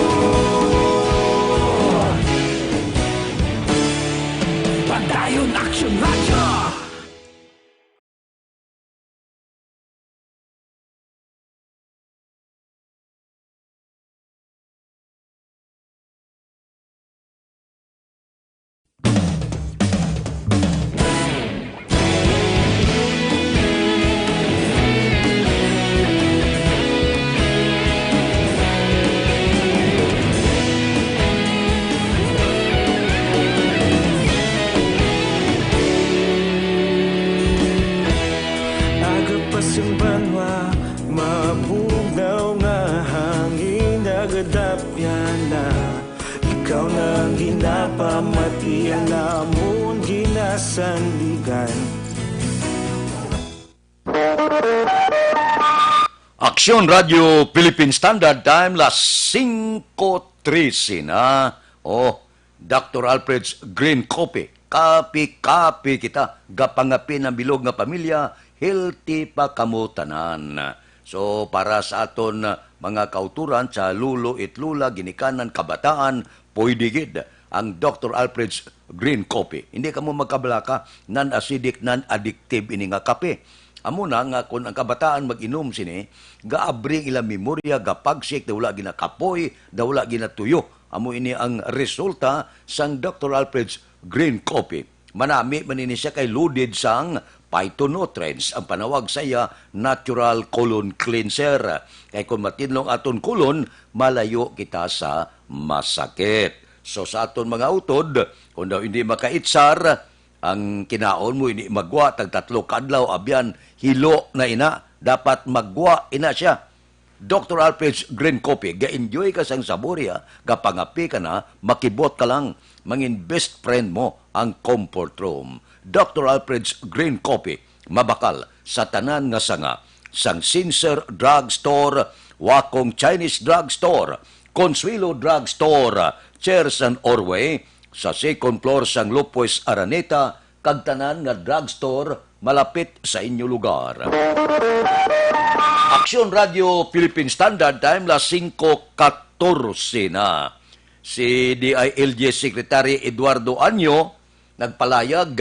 Sing banwa, mabugnaw nga hangin nagadapyana. Ikaw na ang ginapamati, ang amon ginasandigan. Aksyon Radio Philippine Standard Time, las singko trese na. Oh, Doctor Alfred's Green Coffee. Kapi-kapi kita. Gapangapi ng bilog nga pamilya, healthy pa kamo tanan. So, para sa aton, uh, mga kauturan, sa lulo, itlula, ginikanan, kabataan, pwede gid ang Doctor Alfred's Green Coffee. Hindi kamo magkabalaka, non-acidic, non-addictive ini nga kape. Amo na nga kung ang kabataan mag-inom sini, gaabri ang ilang memorya, gapagsik, daw wala ginakapoy, daw wala ginatuyo. Amo ini ang resulta sang Doctor Alfred's Green Coffee. Manami man ini siya kay loaded sang phytonutrients. Ang panawag sa iya, natural colon cleanser. Kay kung matinlong aton colon, malayo kita sa masakit. So sa aton mga utod, kung daw hindi makaitsar, ang kinaon mo hindi magwa tag tatlo ka adlaw, abyan, hilo na ina, dapat magwa ina siya. Doctor Alfred's Green Coffee, ga-enjoy ka sang sabor ya, gapangapi ka na, makibot ka lang, mangin best friend mo ang comfort room. Doctor Alfred's Green Coffee, mabakal sa tanan nga sanga, sang Sincere Drug Store, Wakong Chinese Drug Store, Consuelo Drug Store, Cherson Orway, sa second floor sang Lopez Araneta, kag tanan nga drugstore malapit sa inyo lugar. Aksyon Radio Philippine Standard Time, las singko katorse na. Si D I L G Secretary Eduardo Anyo nagpalayag,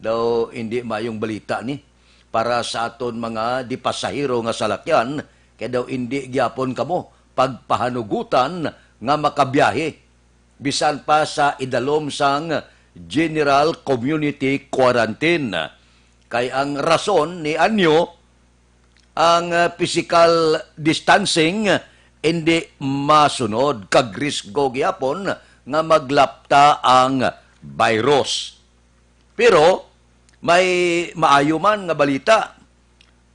daw hindi mayong balita ni para sa aton mga di pasahero nga salakyan, kay daw hindi gyapon kamo pagpahanugutan nga makabiyahe bisan pa sa idalom sang general community quarantine. Kay ang rason ni Anyo, ang, ah, physical distancing hindi masunod kag risgo gyapon nga maglapta ang virus. Pero may maayo man nga balita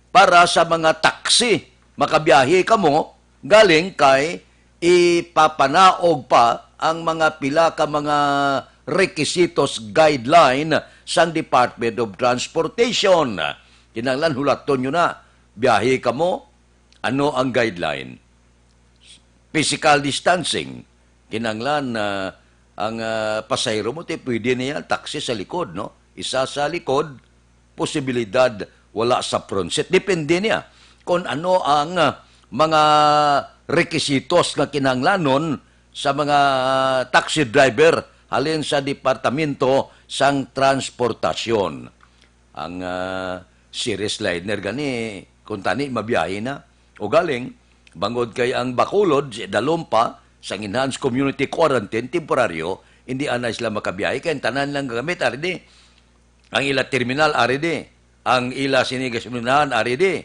para sa mga taxi. Makabiyahe kamo galing kay ipapanaog pa ang mga pila ka mga requisitos, guideline sang Department of Transportation. Kinahanglan hulaton nyo na, biyahe kamo, ano ang guideline? Physical distancing. Kinahanglan, ah, ang, ah, pasahero mo, ti pwede niya taxi sa likod, no? Isa sa likod, posibilidad wala sa front seat. Depende niya kung ano ang, ah, mga requisitos nga kinahanglanon sa mga taxi driver halin sa Departamento sang Transportasyon. Ang, ah, Ceres Liner gani, kung tani, mabiyahe na. O galing, bangod kay ang Bacolod, si Dalompa, sang enhanced community quarantine, temporaryo, hindi anay sila makabiyahe. Kay ang tanan lang gamit, ari di. Ang ila terminal, ari di. Ang ila sini gasolinahan, ari di.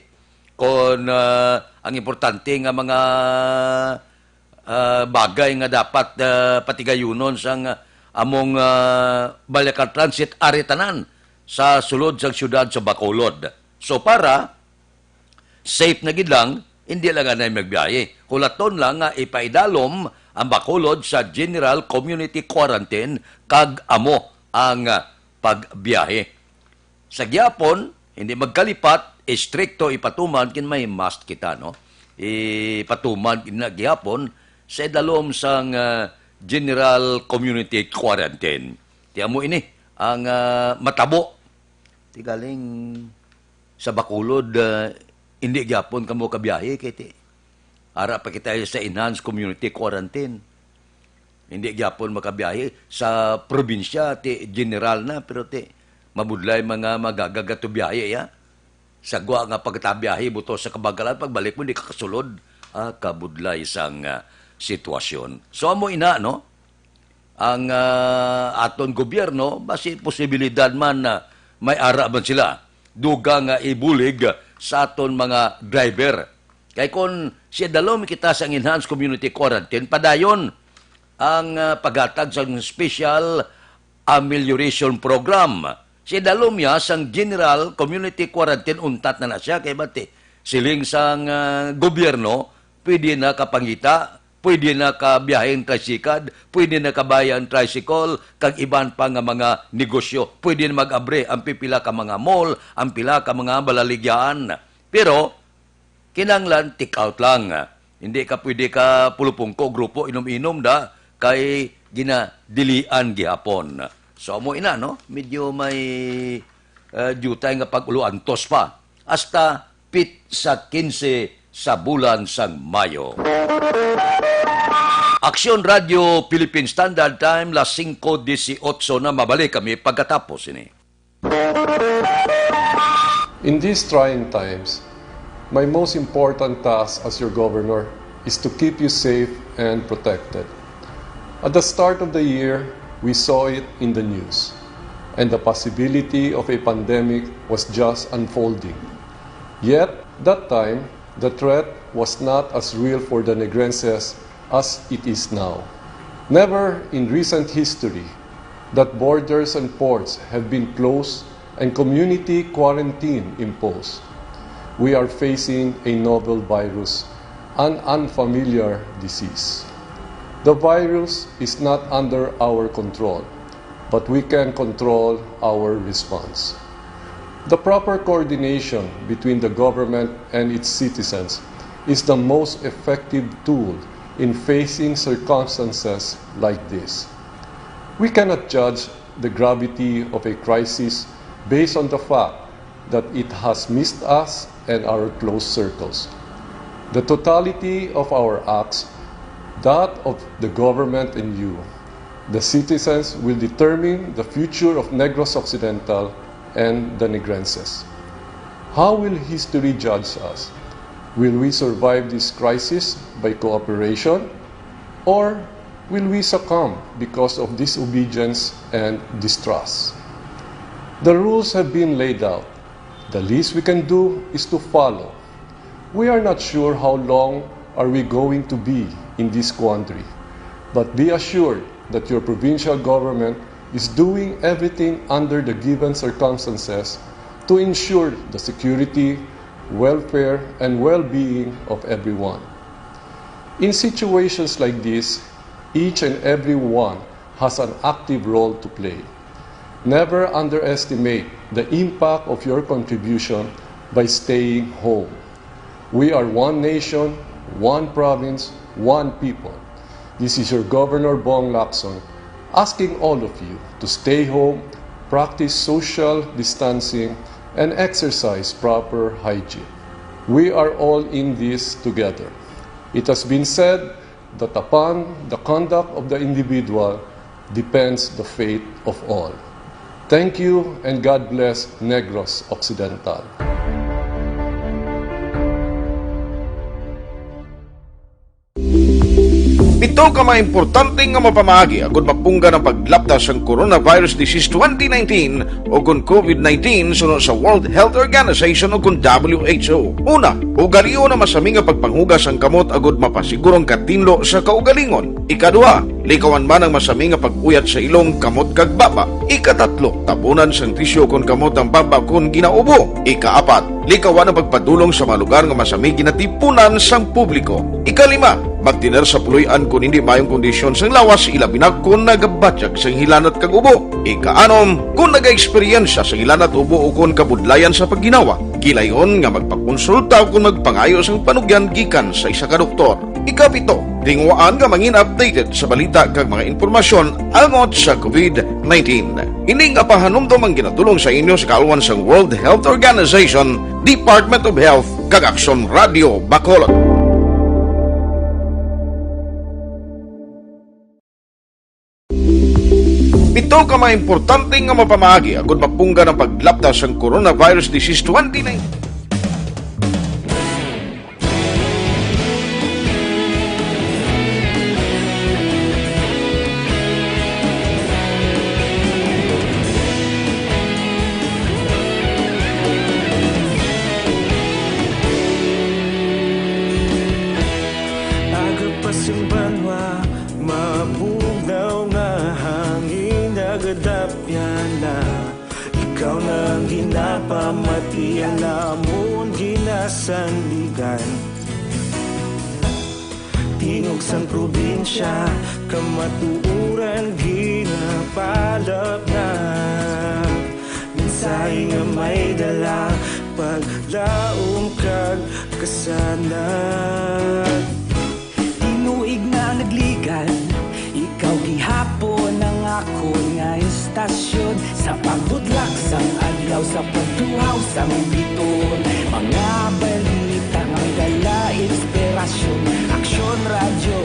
Kung, ah, ang importante nga mga, ah, bagay nga dapat, ah, patigayunon sang among, ah, Balikan Transit, ari tanan sa sulod sang siyudad sa Bacolod. So, para safe na gid lang, hindi lang anay magbiyahe. Hulaton lang nga ipaidalom ang Bacolod sa General Community Quarantine kag amo ang, ah, pagbiyahe. Sa gihapon, hindi magkalipat, istrikto ipatuman kin may mask kita, no? Ipatuman gid na gihapon sa idalom sang, ah, General Community Quarantine. Ti amo ini ang, ah, matabo. Ti galing sa Bacolod, ah, hindi gyapon kamo kabiyahe kay ti ara pa kita sa enhanced community quarantine. Hindi gyapon makabiyahe sa probinsya, ti general na, pero ti mabudlay mga magagagat to biyahe, ya. Sa gwa nga pagkatabiyahe, buto sa kabagalan, pagbalik mo, di ka kasulod. Ah, kabudlay sang, ah, sitwasyon. So, amo ina, no? Ang, ah, aton gobyerno, basi posibilidad man na may ara man sila, dugang nga ibulig sa aton mga driver. Kay kung siya dalom kita sa enhanced community quarantine, padayon ang, ah, paghatag sa special amelioration program. Si Dalumya sang General Community Quarantine, untat na na siya, kay bati, siling sang, ah, gobyerno, pwede na kapangita, pwede na kabiyahe ang tricycle, pwede na kabayad ang tricycle, kag iban pa nga mga negosyo. Pwede na mag-abri ang pipila ka mga mall, ang pila ka mga balaligyaan. Pero, kinahanglan take out lang. Hindi ka pwede ka pulupungko, grupo, inom-inom da, kay ginadilian gihapon. So, amo ina, no? Medyo may, eh, diutay nga pag-ulo antos pa. Hasta pit sa quince sa bulan sang Mayo. Aksyon Radio Philippine Standard Time, las singko dieciocho na. Mabalik kami pagkatapos ini. In these trying times, my most important task as your governor is to keep you safe and protected. At the start of the year, we saw it in the news, and the possibility of a pandemic was just unfolding. Yet, that time, the threat was not as real for the Negrenses as it is now. Never in recent history that borders and ports have been closed and community quarantine imposed. We are facing a novel virus, an unfamiliar disease. The virus is not under our control, but we can control our response. The proper coordination between the government and its citizens is the most effective tool in facing circumstances like this. We cannot judge the gravity of a crisis based on the fact that it has missed us and our close circles. The totality of our acts, that of the government and you, the citizens, will determine the future of Negros Occidental and the Negrenses. How will history judge us? Will we survive this crisis by cooperation, or will we succumb because of disobedience and distrust? The rules have been laid out. The least we can do is to follow. We are not sure how long are we going to be in this quandary, but be assured that your provincial government is doing everything under the given circumstances to ensure the security, welfare, and well-being of everyone. In situations like this, each and every one has an active role to play. Never underestimate the impact of your contribution by staying home. We are one nation, one province, one people. This is your Governor Bong Lacson asking all of you to stay home, practice social distancing, and exercise proper hygiene. We are all in this together. It has been said that upon the conduct of the individual depends the fate of all. Thank you and God bless Negros Occidental. Pito ka mga importante nga mapamaagi agud mapunggan ang paglapta sang coronavirus disease twenty nineteen o kon COVID nineteen suno sa World Health Organization o kon W H O. Una, ugalion ang masami nga pagpanghugas sang kamot agud mapasiguro ang katinlo sa kaugalingon. Ikaduha, likawan man ang masami nga pag-uyat sa ilong, kamot, kag baba. Ikatatlo, tabunan sang tisyu kon kamot ang baba kon ginaubo. Ikaapat, likawan ang pagpadulong sa mga lugar nga masami ginatipunan sang publiko. Ikalima, magtener sa puloy-an kon hindi maayong kondisyon sang lawas, ilabi na kon nagabatyag sang hilanat kag ubo. Ikaanom, kon nagaeksperyensya sang hilanat, ubo, o kon kabudlayan sa pagginawa, gilayon nga magpakonsulta o kon magpangayo sang panugyan gikan sa isa ka doktor. Ikapito, tinguhaan nga mangin updated sa balita kag mga impormasyon angot sa COVID nineteen. Ini nga pahanumdom ang ginatulong sa inyo sa kaalwan sang World Health Organization, Department of Health, kag Aksyon Radio Bacolod. Pito ka mga importante nga mapamaagi agud mapunggan ang paglapta sang coronavirus disease twenty nineteen. Agapas ang banwa, mabugnaw nga hangin, nagadapyan na. Iya namon ginasandigan. Tingog sang probinsya, kamatuoran ginapalapnag. Mensahe nga may dala, paglaom kag kasanag. Tinuig na nagligan, ikaw gihapon ang akon nga estasyon. Sa pagbutlak sang adlaw, sa pagtuhaw sang bituon, mga balita nga may dala inspirasyon. Aksyon Radyo,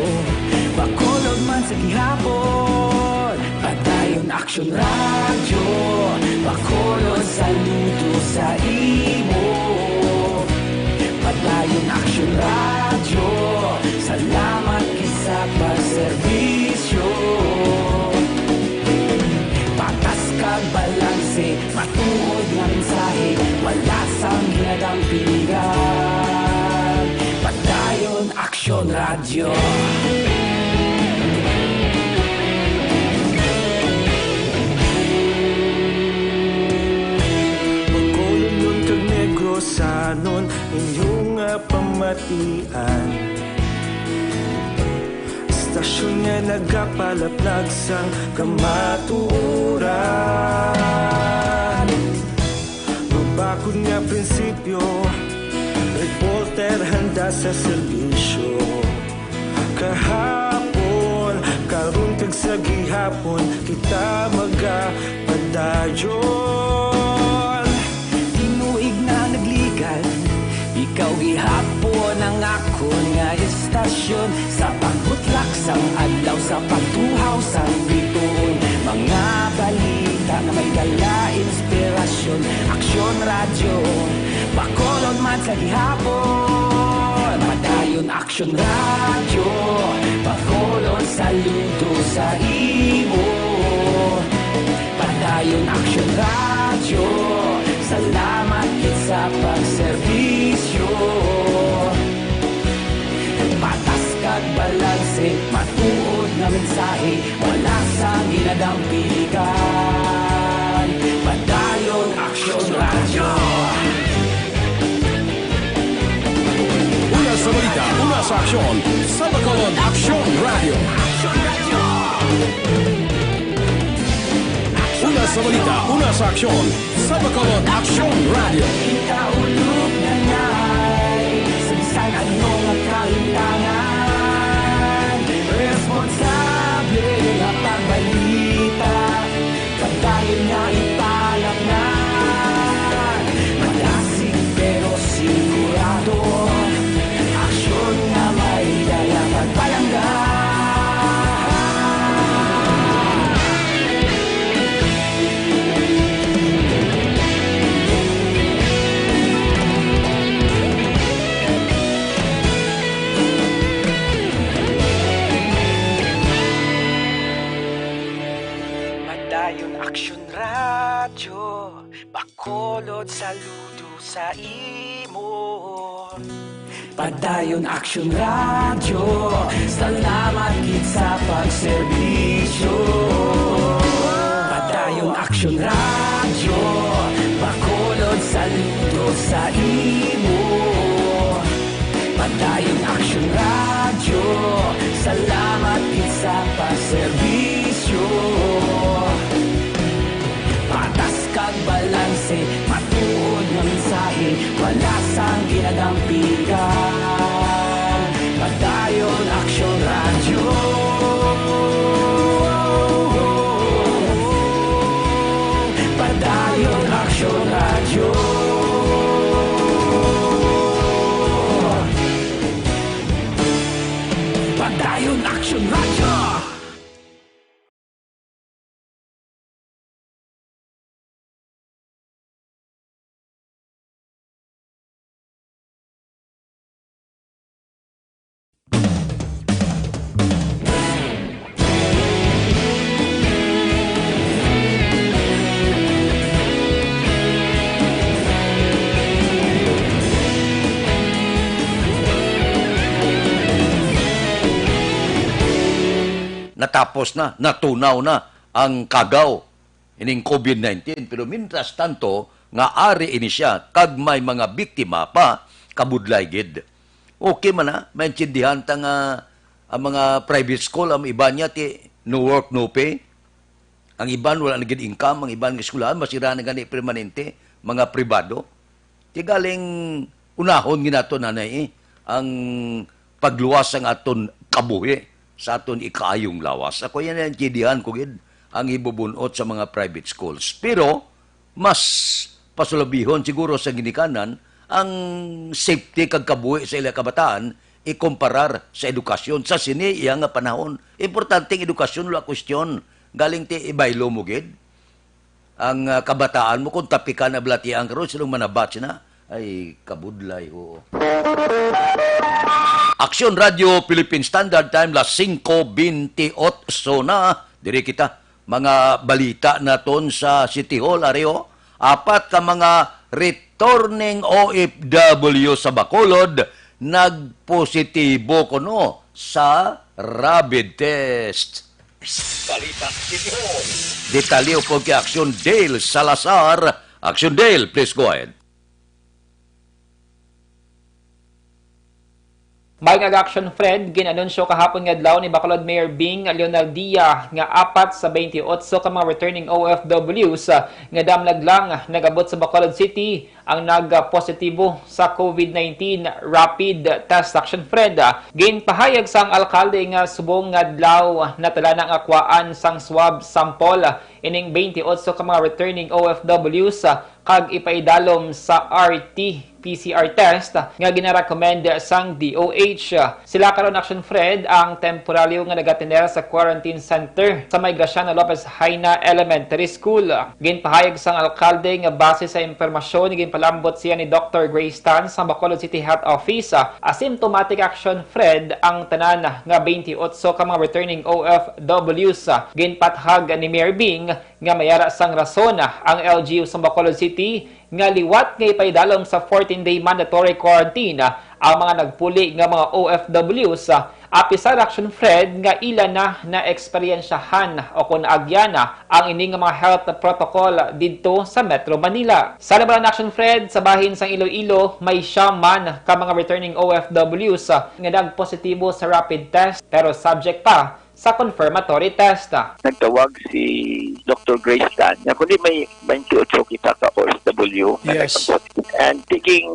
Bacolod man sa gihapon. Padayon Aksyon Radyo, Bacolod, saludo sa imo. Padayon Aksyon Radyo, salamat gid sa pagserbisyo. Patas kag balanse, matuod nga mensahe, wala sang ginadampigan. Padayon Aksyon Radyo. Bacolodnon kag Negrosanon, inyo nga pamatian. Estasyon nga nagapalaplag sang kamatuoran. Mabakod nga prinsipyo, reporter handa sa serbisyo. Kahapon, karon kag sa gihapon, kita magapadayon. Tinuig na nagligan, ikaw gihapon ang akon nga estasyon. Sa pagbutlak sang adlaw, sa pagtuhaw sang bituon, mga balita nga may dala inspirasyon. Aksyon Radyo, Bacolod man sa gihapon. Padayon Aksyon Radyo, Bacolod, saludo sa imo. Padayon Aksyon Radyo, salamat gid sa pagserbisyo. Patas kag balanse, matuod nga mensahe, wala sang ginadampigan. Padayon Aksyon Radyo. Una sa balita, una sa aksyon, sa Bacolod Aksyon Radyo. Una sa balita, una sa aksyon, sa Bacolod Aksyon Radyo. Ikaulog na ngay, sa bisan ano nga kalimtangan, responsable nga pagbalita, pagdayon nga ipalapnag, malasig pero sigurado, aksyon nga may dala pagpalangga. Padayon Aksyon Radyo, Bacolod, saludo sa imo. Padayon Aksyon Radyo, salamat gid sa pagserbisyo. Padayon Aksyon Radyo, Bacolod, saludo sa imo. Padayon Aksyon Radyo, salamat gid sa pagserbisyo. Patas kag balanse, matuod nga mensahe, wala sang ginadampigan. Padayon Aksyon Radyo. Padayon Aksyon Radyo. Padayon Aksyon Radyo. Natapos na, natunaw na ang kagaw ining COVID nineteen. Pero mientras tanto, nga ari ini sia, kag may mga biktima pa, kabudlay gid. Okay man na, maintindihan ta nga ang mga private school, ang iban niya ti no work, no pay. Ang iban wala na gid income, ang iban nga eskwelahan masira na gani permanente, mga pribado. Ti galing unahon gid nato, nanay, eh, ang pagluwas sang aton kabuhi sa aton ikaayong lawas. Ako yan ang kidihan ko gid ang ibubunot sa mga private schools. Pero mas pasulabihon siguro sa ginikanan ang safety kag kabuhi sa ila kabataan ikumparar sa edukasyon sa sini iya nga panahon. Importante ang edukasyon, wala kwestiyon. Galing ti ibaylo mo gid ang, ah, kabataan mo kung tapikan na balatian karon, silong manabat sina. Ay, kabudlay, oo. Aksyon Radio Philippine Standard Time, las singko bintiocho na. Diri kita, mga balita naton sa City Hall, ari, oh. Apat ka mga returning O F W sa Bacolod nagpositibo kuno sa rapid test. Balita City Hall. Detalye upod kay Aksyon Dale Salazar. Aksyon Dale, please go ahead. Maayong aga, Aksyon Fred, gin-anunsyo kahapon nga adlaw ni Bacolod Mayor Bing Leonardia nga apat sa twenty-eight ka mga returning O F Ws, ah, nga damlag lang nag-abot sa Bacolod City ang nagpositibo sa COVID nineteen rapid test, Aksyon Fred. Ginpahayag sang alkalde nga subong nga adlaw natala na nga kuhaan sang swab sample ining twenty-eight ka mga returning O F Ws kag ipaidalom sa R T P C R test nga ginarecommend sang D O H. Sila karon, Aksyon Fred, ang temporaryo nga nagatener sa quarantine center sa may Graciano Lopez Jaena Elementary School. Ginpahayag sang alkalde nga base sa impormasyon nga ginpalambot siya ni Doktor Grace Tan sa Bacolod City Health Office, asymptomatic, Aksyon Fred, ang tanan nga twenty-eight ka mga returning O F Ws. Ginpathag ni Mayor Bing nga may ara sang rason ang L G U sa Bacolod City nga liwat nga ipaidalom sa fourteen-day mandatory quarantine ang mga nagpuli nga mga O F Ws, apisar, Aksyon Fred, nga ila na naeksperyensyahan o kon agyan ang ini nga mga health protocol didto sa Metro Manila. Sa labanan, Aksyon Fred, sa bahin sang Iloilo, may siyam man ka mga returning O F Ws nga nagpositibo sa rapid test pero subject pa sa confirmatory test. Nagtawag si Doktor Grace Tan nga kundi may twenty-eight kita ka O F W na Yes. nagpang-positive. And taking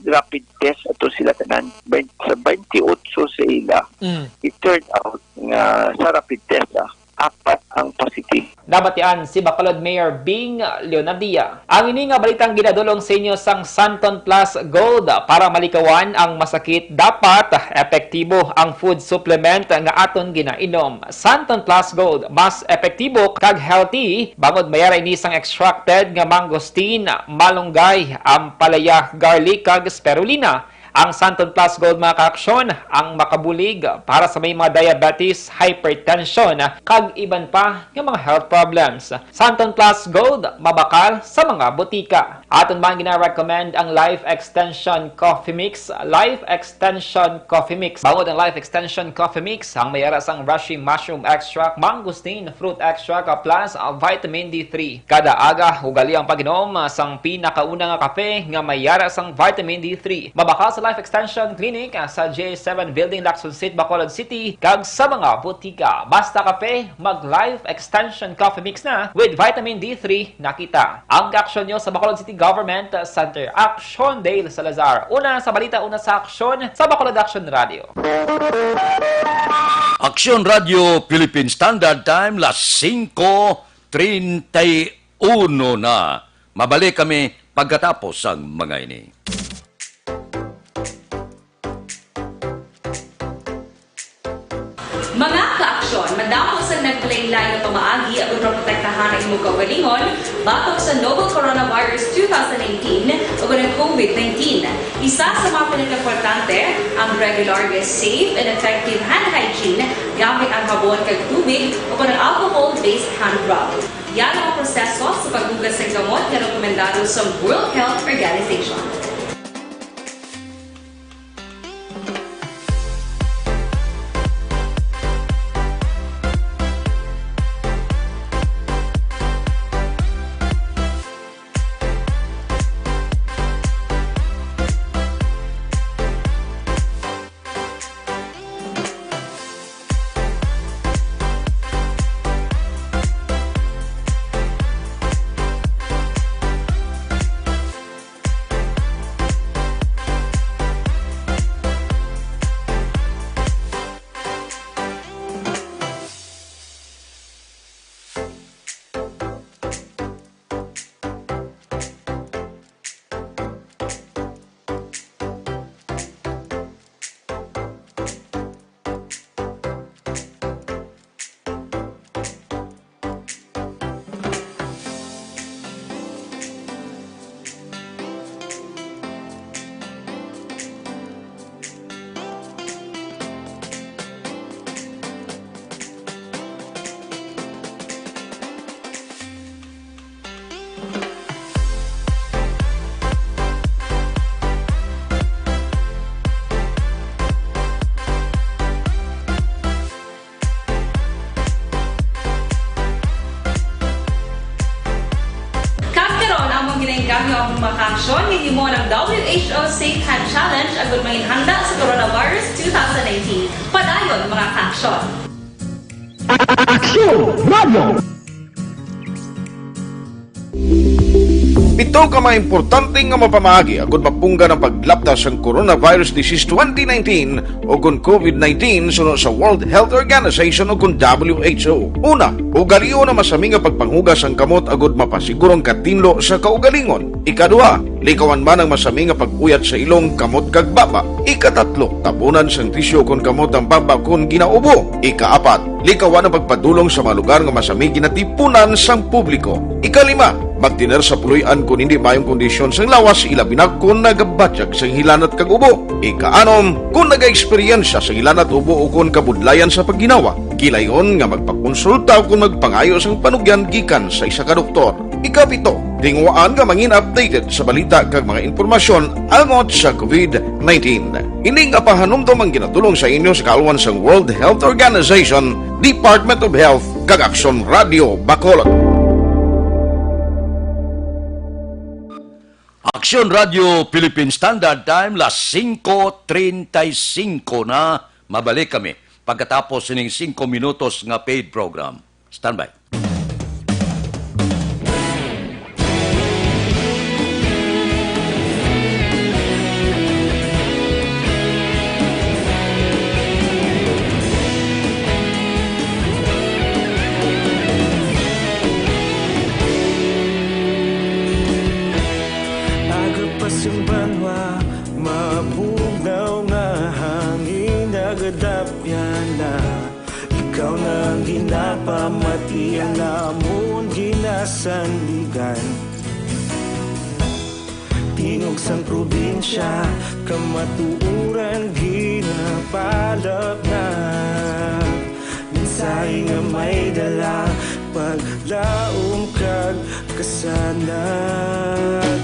rapid test ato sila tanan, twenty, sa twenty-eight sa ila, Mm. it turned out nga sa rapid test, ah, apat ang positive. Nabatian si Bacolod Mayor Bing Leonardia. Ang ini nga balitang ginadulong sa inyo sang Santon Plus Gold. Para malikawan ang masakit, dapat epektibo ang food supplement nga aton ginainom. Santon Plus Gold, mas epektibo kag healthy, bangod may ara ini sang extracted nga mangosteen, malunggay, ampalaya, garlic, kag spirulina. Ang Santon Plus Gold, mga kaaksyon, ang makabulig para sa may mga diabetes, hypertension, kag iban pa nga mga health problems. Santon Plus Gold, mabakal sa mga botika. Aton man gina-recommend ang Life Extension Coffee Mix. Life Extension Coffee Mix. Bangod ang Life Extension Coffee Mix, ang may ara sang reishi mushroom extract, mangosteen fruit extract, plus, ah, vitamin D three. Kada aga, ugali ang pag-inom, ah, sang pinakauna nga kape nga may ara sang vitamin D three. Mabakal sa Life Extension Clinic, ah, sa J seven Building, Lacson Street, Bacolod City, kag sa mga botika. Basta kape, mag Life Extension Coffee Mix na with vitamin D three na kita. Ang kaaksyon nyo sa Bacolod City Government Center. Aksyon, Dale Salazar. Una sa balita, una sa aksyon, sa Bacolod Aksyon Radio. Aksyon Radio Philippine Standard Time, las singko treinta y uno na. Mabalik kami pagkatapos sang mga ini. Mga kaaksyon, madamo sang naglain-lain nga pamaagi aron maprotektahan ang imong kaugalingon batok sa novel coronavirus two thousand nineteen o ang COVID nineteen. Isa sa mga pinakaimportante, ang regular nga safe and effective hand hygiene gamit ang habon kag tubig o kon ang alcohol-based hand rub. Yan ang proseso sa paghugas sa gamot nga rekomendado sa World Health Organization. Ang W H O Safe Hand Challenge agud manginhanda sa coronavirus two thousand nineteen. Padayon, mga kaaksyon! Aksyon Radio! Pito ka mga importante nga mapamaagi agud mapunggan ang paglapta sang coronavirus disease twenty nineteen o kon COVID nineteen suno sa World Health Organization o kon W H O. Una, ugalion ang masami nga pagpanghugas sang kamot agud mapasiguro ang katinlo sa kaugalingon. Ikaduha, likawan man ang masami nga pag-uyat sa ilong, kamot kag baba. Ikatatlo, tabunan sang tisyu kon kamot ang baba kon ginaubo. Ikaapat, likawan ang pagpadulong sa mga lugar nga masami ginatipunan sang publiko. Ikalima, magtener sa puloy-an kon hindi maayong kondisyon sang lawas, ilabi na kon nagabatyag sang hilanat kag ubo. Ikaanom, kon nagaeksperyensya sang hilanat, ubo, o kon kabudlayan sa pagginawa, gilayon nga magpakonsulta o kon magpangayo sang panugyan gikan sa isa ka doktor. Ikapito, tinguhaan nga mangin updated sa balita kag mga impormasyon angot sa COVID nineteen. Ini nga pahanumdom ang ginadul-ong sa inyo sa kaalwan sang World Health Organization, Department of Health, kag Aksyon Radio Bacolod. Aksyon Radio Philippine Standard Time, las singko treinta y cinco na. Mabalik kami pagkatapos sining singko minutos nga paid program. Standby. Aga pa sing banwa, mabugnaw nga hangin nagadapyan na. Ikaw na ang ginapamati, ang amon ginasandigan. Tingog sang probinsya, kamatuoran ginapalapnag. Mensahe nga may dala, paglaom kag kasanag.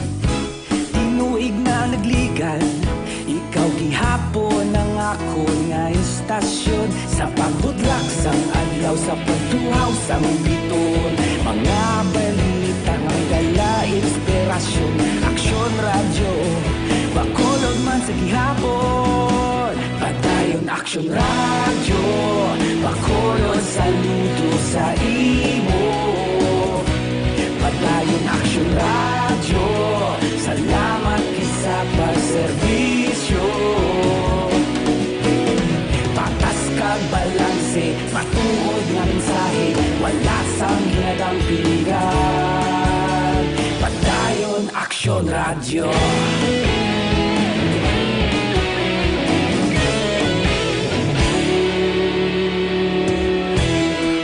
Tinuig na nagligan, ikaw gihapon ang akon nga estasyon. Sa pagbutlak sang adlaw, sa pagtuhaw sang biton, mga balita nga may dala inspirasyon. Aksyon Radyo, Bacolod man sa gihapon. Padayon Aksyon Radyo, Bacolod, saludo sa imo. Padayon Aksyon Radyo, salamat gid sa pagserbisyo. Patas kag balanse, matuod nga mensahe, wala sang ginadampigan. Padayon Aksyon Radyo.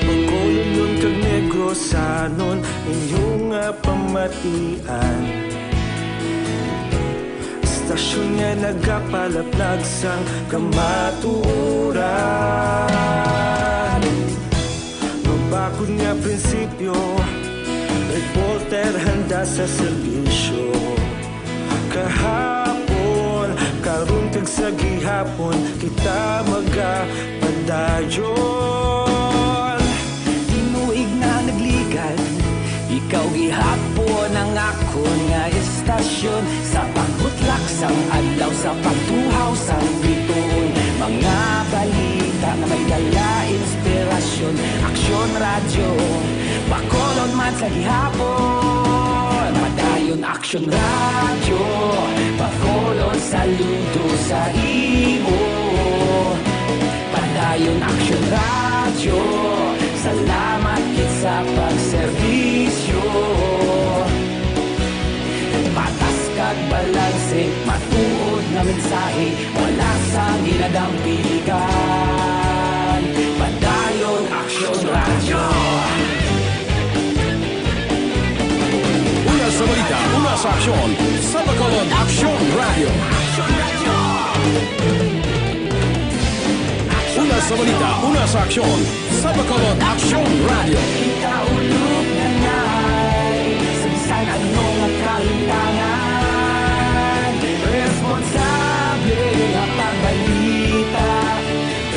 Bacolodnon kag Negrosanon, inyo nga pamatian. Estasyon nga nagapalaplag sang kamatuoran. Mabakod nga prinsipyo, reporter handa sa serbisyo. Kahapon, karon, kag sa gihapon, kita magapadayon. Tinuig na nagligan, ikaw gihapon ang akon nga estasyon. Sa pagbutlak sang adlaw, sa pagtuhaw sang bituon, mga balita nga may dala inspirasyon. Aksyon Radyo, Bacolod man sa gihapon. Padayon Aksyon Radyo, Bacolod, saludo sa imo. Padayon Aksyon Radyo, salamat gid sa pagserbisyo. Patas kag balanse, matuod nga mensahe, wala sang ginadampigan. Padayon Aksyon Radyo. Una sa balita, una sa aksyon, sa Bacolod Aksyon Radyo. Una sa balita, una sa aksyon, sa Bacolod Aksyon Radyo. Kita ulog na ngay, sa bisan ano nga kahintangan, responsable nga pagbalita.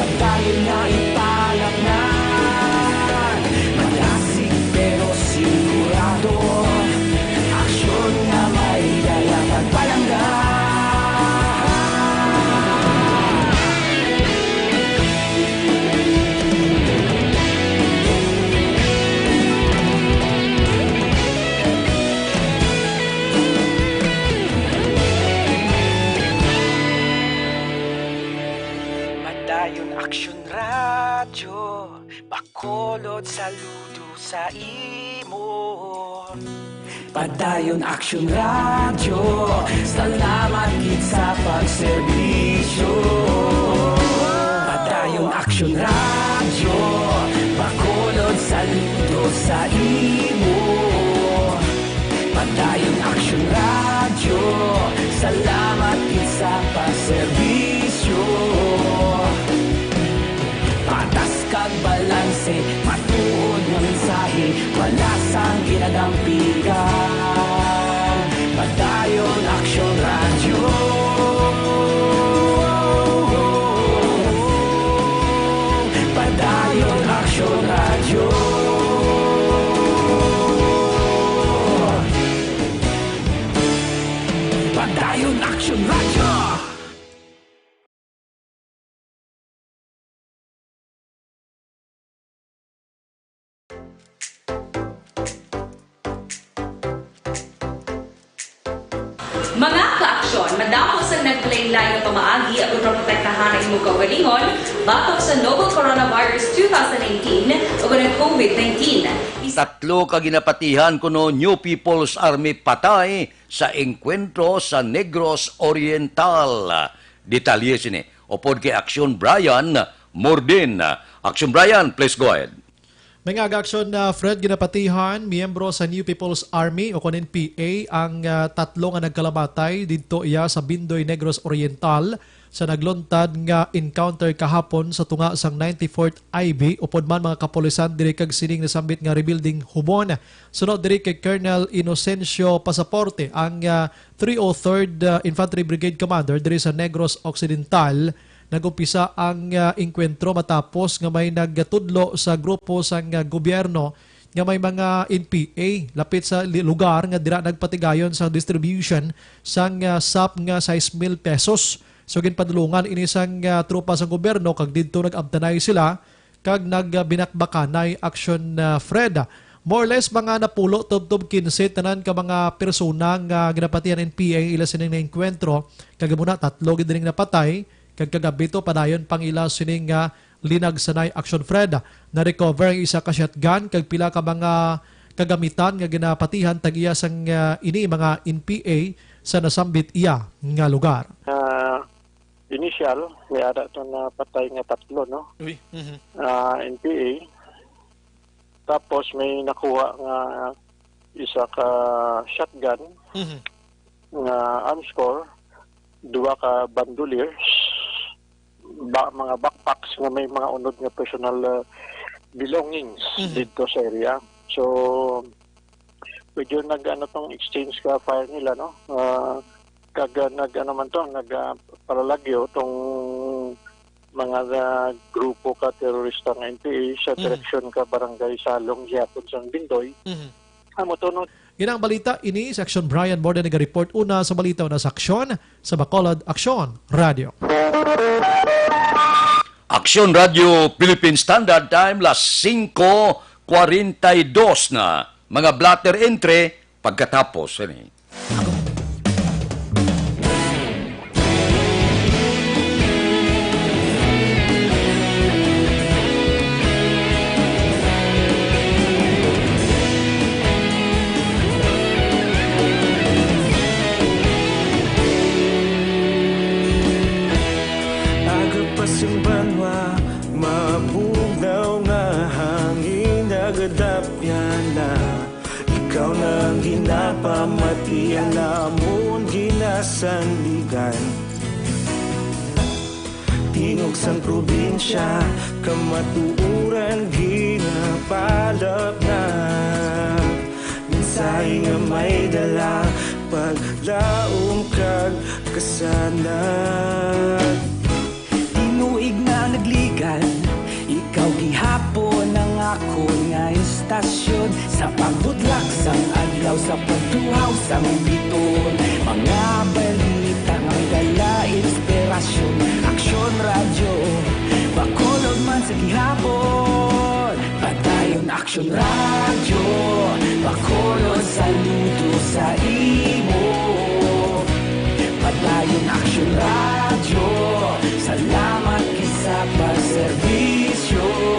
Padayon nga ipalapngan, madasig pero sigurado. Aksyon nga may dala, pagpalangga Radyo Bacolod, saludo sa imo. Padayon Aksyon Radyo, salamat gid sa pagserbisyo. Padayon Aksyon Radyo, Bacolod, saludo sa imo. Padayon Aksyon Radyo, salamat gid sa pagserbisyo. Patas kag balanse, matuod nga mensahe, wala sang ginadampigan. Padayon Aksyon Radyo. Padayon Aksyon Radyo. Padayon Aksyon Radyo. Mga kaaksyon, madamo sang naglain-lain nga pamaagi agud maprotektahan ang imo kaugalingon batok sa novel coronavirus two thousand nineteen o ang COVID nineteen. Tatlo ka ginapatihan kuno New People's Army patay sa engkwentro sa Negros Oriental. Detalye sini upod kay Aksyon Brian Mordin. Aksyon Brian, please go ahead. May nga aga aksyon na Fred, ginapatihan miyembro sa New People's Army o kon N P A ang, ah, tatlo nga nagkalamatay didto iya sa Bindoy, Negros Oriental sa nagluntad nga encounter kahapon sa tunga sang ninety-fourth I B upod man mga kapulisan diri kag sining nasambit nga rebuilding Hubon. Sunod diri kay Colonel Inocencio Pasaporte, ang, ah, three oh third, ah, Infantry Brigade Commander diri sa Negros Occidental, nag-umpisa ang, ah, engkwentro matapos nga may nagtudlo sa grupo sang, ah, gobyerno nga may mga N P A lapit sa li-, lugar nga dira nagpatigayon sa distribution sang, ah, sap nga sais mil pesos. So, ginpadulungan ini sang, ah, tropa sang gobyerno kag didto nag-abtanay sila kag nagbinakbakanay aksyon, ah, Fred. More or less, mga napulo tubtob kinse tanan ka mga persona nga ginapatihan N P A ila sining naengkwentro, kag amo na, tatlo gid ning napatay, kag kagabi to, padayon pang ila sining, ah, linagsanay aksyon, Fred. Na-recover ang isa ka shotgun kag pila ka mga kagamitan nga ginapatihan tag-iya sang, ah, ini mga N P A sa nasambit iya nga lugar. Ah, initial, may ara to na patay nga tatlo, no? Uy, mhm. Ah, N P A. Tapos may nakuha nga isa ka shotgun Mhm. nga arms core, duha ka bandoliers, ba, mga backpacks nga may mga unod nga personal, ah, belongings Mhm. didto sa area. So, medyo nag-ano tong exchange ka fire nila, no? Ah, kag, ah, nag-ano man to, nag, ah, paralagyo tong mga, ah, grupo ka terorista nga N P A sa Mhm. direksyon ka Barangay Salong gihapon sang Bindoy. Mhm. Amo to, no? Ina ang balita ini sa Aksyon. Brian Morden naga-report una sa balita, una sa Aksyon sa Bacolod, Aksyon Radio. Aksyon Radio Philippine Standard Time, las singko kwarenta y dos na. Mga blotter entry pagkatapos ini. Aga pa sing banwa, mabugnaw nga hangin, nagadapyan na. Ikaw na ang ginapamati, ang amon ginasandigan. Tingog sang probinsya, kamatuoran ginapalapnap. Mensahe nga may dala, paglaom kag kasanag. Tinuig na nagligan, ikaw gihapon ang akon nga istasyon. Sa pagbudlak sang adlaw, sa pagtuhaw sang biton, mga balita nga may dala inspirasyon. Aksyon Radyo, Bacolod man sa gihapon. Padayon Aksyon Radyo, Bacolod, saludo sa imo. Padayon Aksyon Radyo, salamat gid sa pagserbisyo.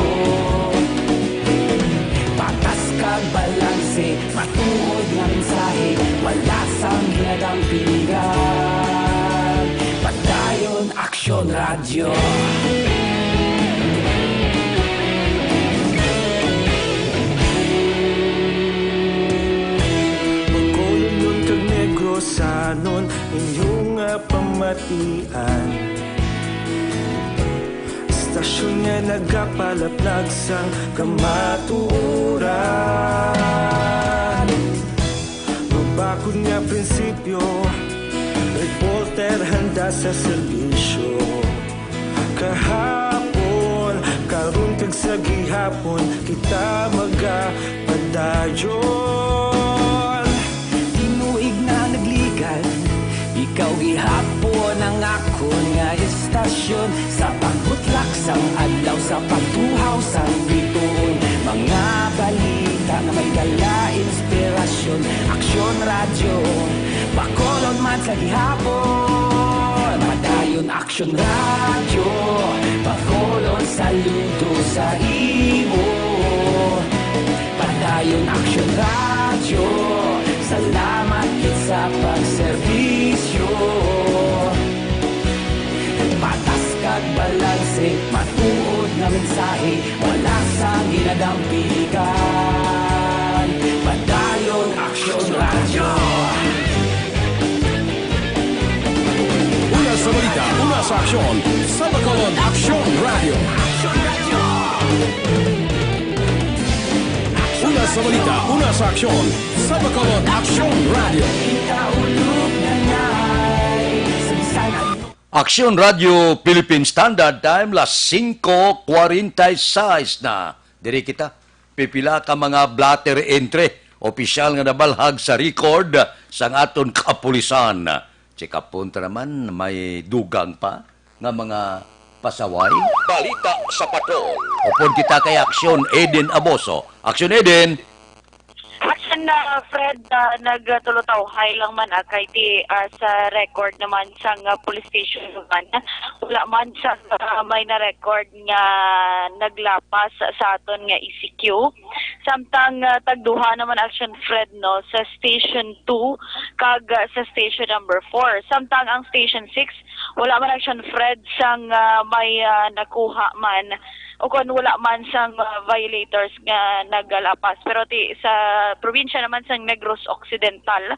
Tuod nga mensahe, wala sang ginadampigan. Padayon Aksyon Radyo. Bacolodnon kag Negrosanon, inyo nga pamatian. Istasyon nga nagapalaplag sang kamatuoran. Mabakod nga prinsipyo, reporter handa sa serbisyo. Kahapon, karon kag sa gihapon, kita magapadayon. Tinuig na nagligad, ikaw gihapon ang akon nga istasyon. Sa pagbutlak sang adlaw, sa pagtuhaw sang bituon, mga balita nga may dala inspirasyon. Aksyon Radyo, Bacolod man sa gihapon. Padayon Aksyon Radyo, Bacolod saludo sa imo. Padayon Aksyon Radyo, salamat gid sa pagserbisyo. Patas kag balanse, matuod nga mensahe, wala sang ginadampigan. Padayon Aksyon Radyo. Una sa balita, una sa aksyon, sa Bacolod Aksyon Radyo. Una sa balita, una sa aksyon, sa Bacolod Aksyon Radyo. Aksyon Radyo Philippine Standard Time, las singko kwarenta y seis na. Diri kita, pipila ka mga blotter entry, opisyal nga nabalhag sa record sang aton kapulisan. Check up punta naman, may dugang pa nga mga pasaway. Balita sa Patrol. Upod kita kay Aksyon Eden Aboso. Aksyon Eden! Aksyon na, Fred, ah, nagtulotawhay lang man, ah, kay ti, ah, sa record naman sang, ah, police station naman, wala man sang, ah, may na-record nga naglapas sa aton nga E C Q. Samtang, ah, tagduha naman, Aksyon Fred, no, sa Station two kag, ah, sa Station number four. Samtang ang Station six, wala man, Aksyon Fred, sang, ah, may, ah, nakuha man o kon wala man sang, ah, violators nga nagalapas. Pero ti, sa probinsya naman sang Negros Occidental,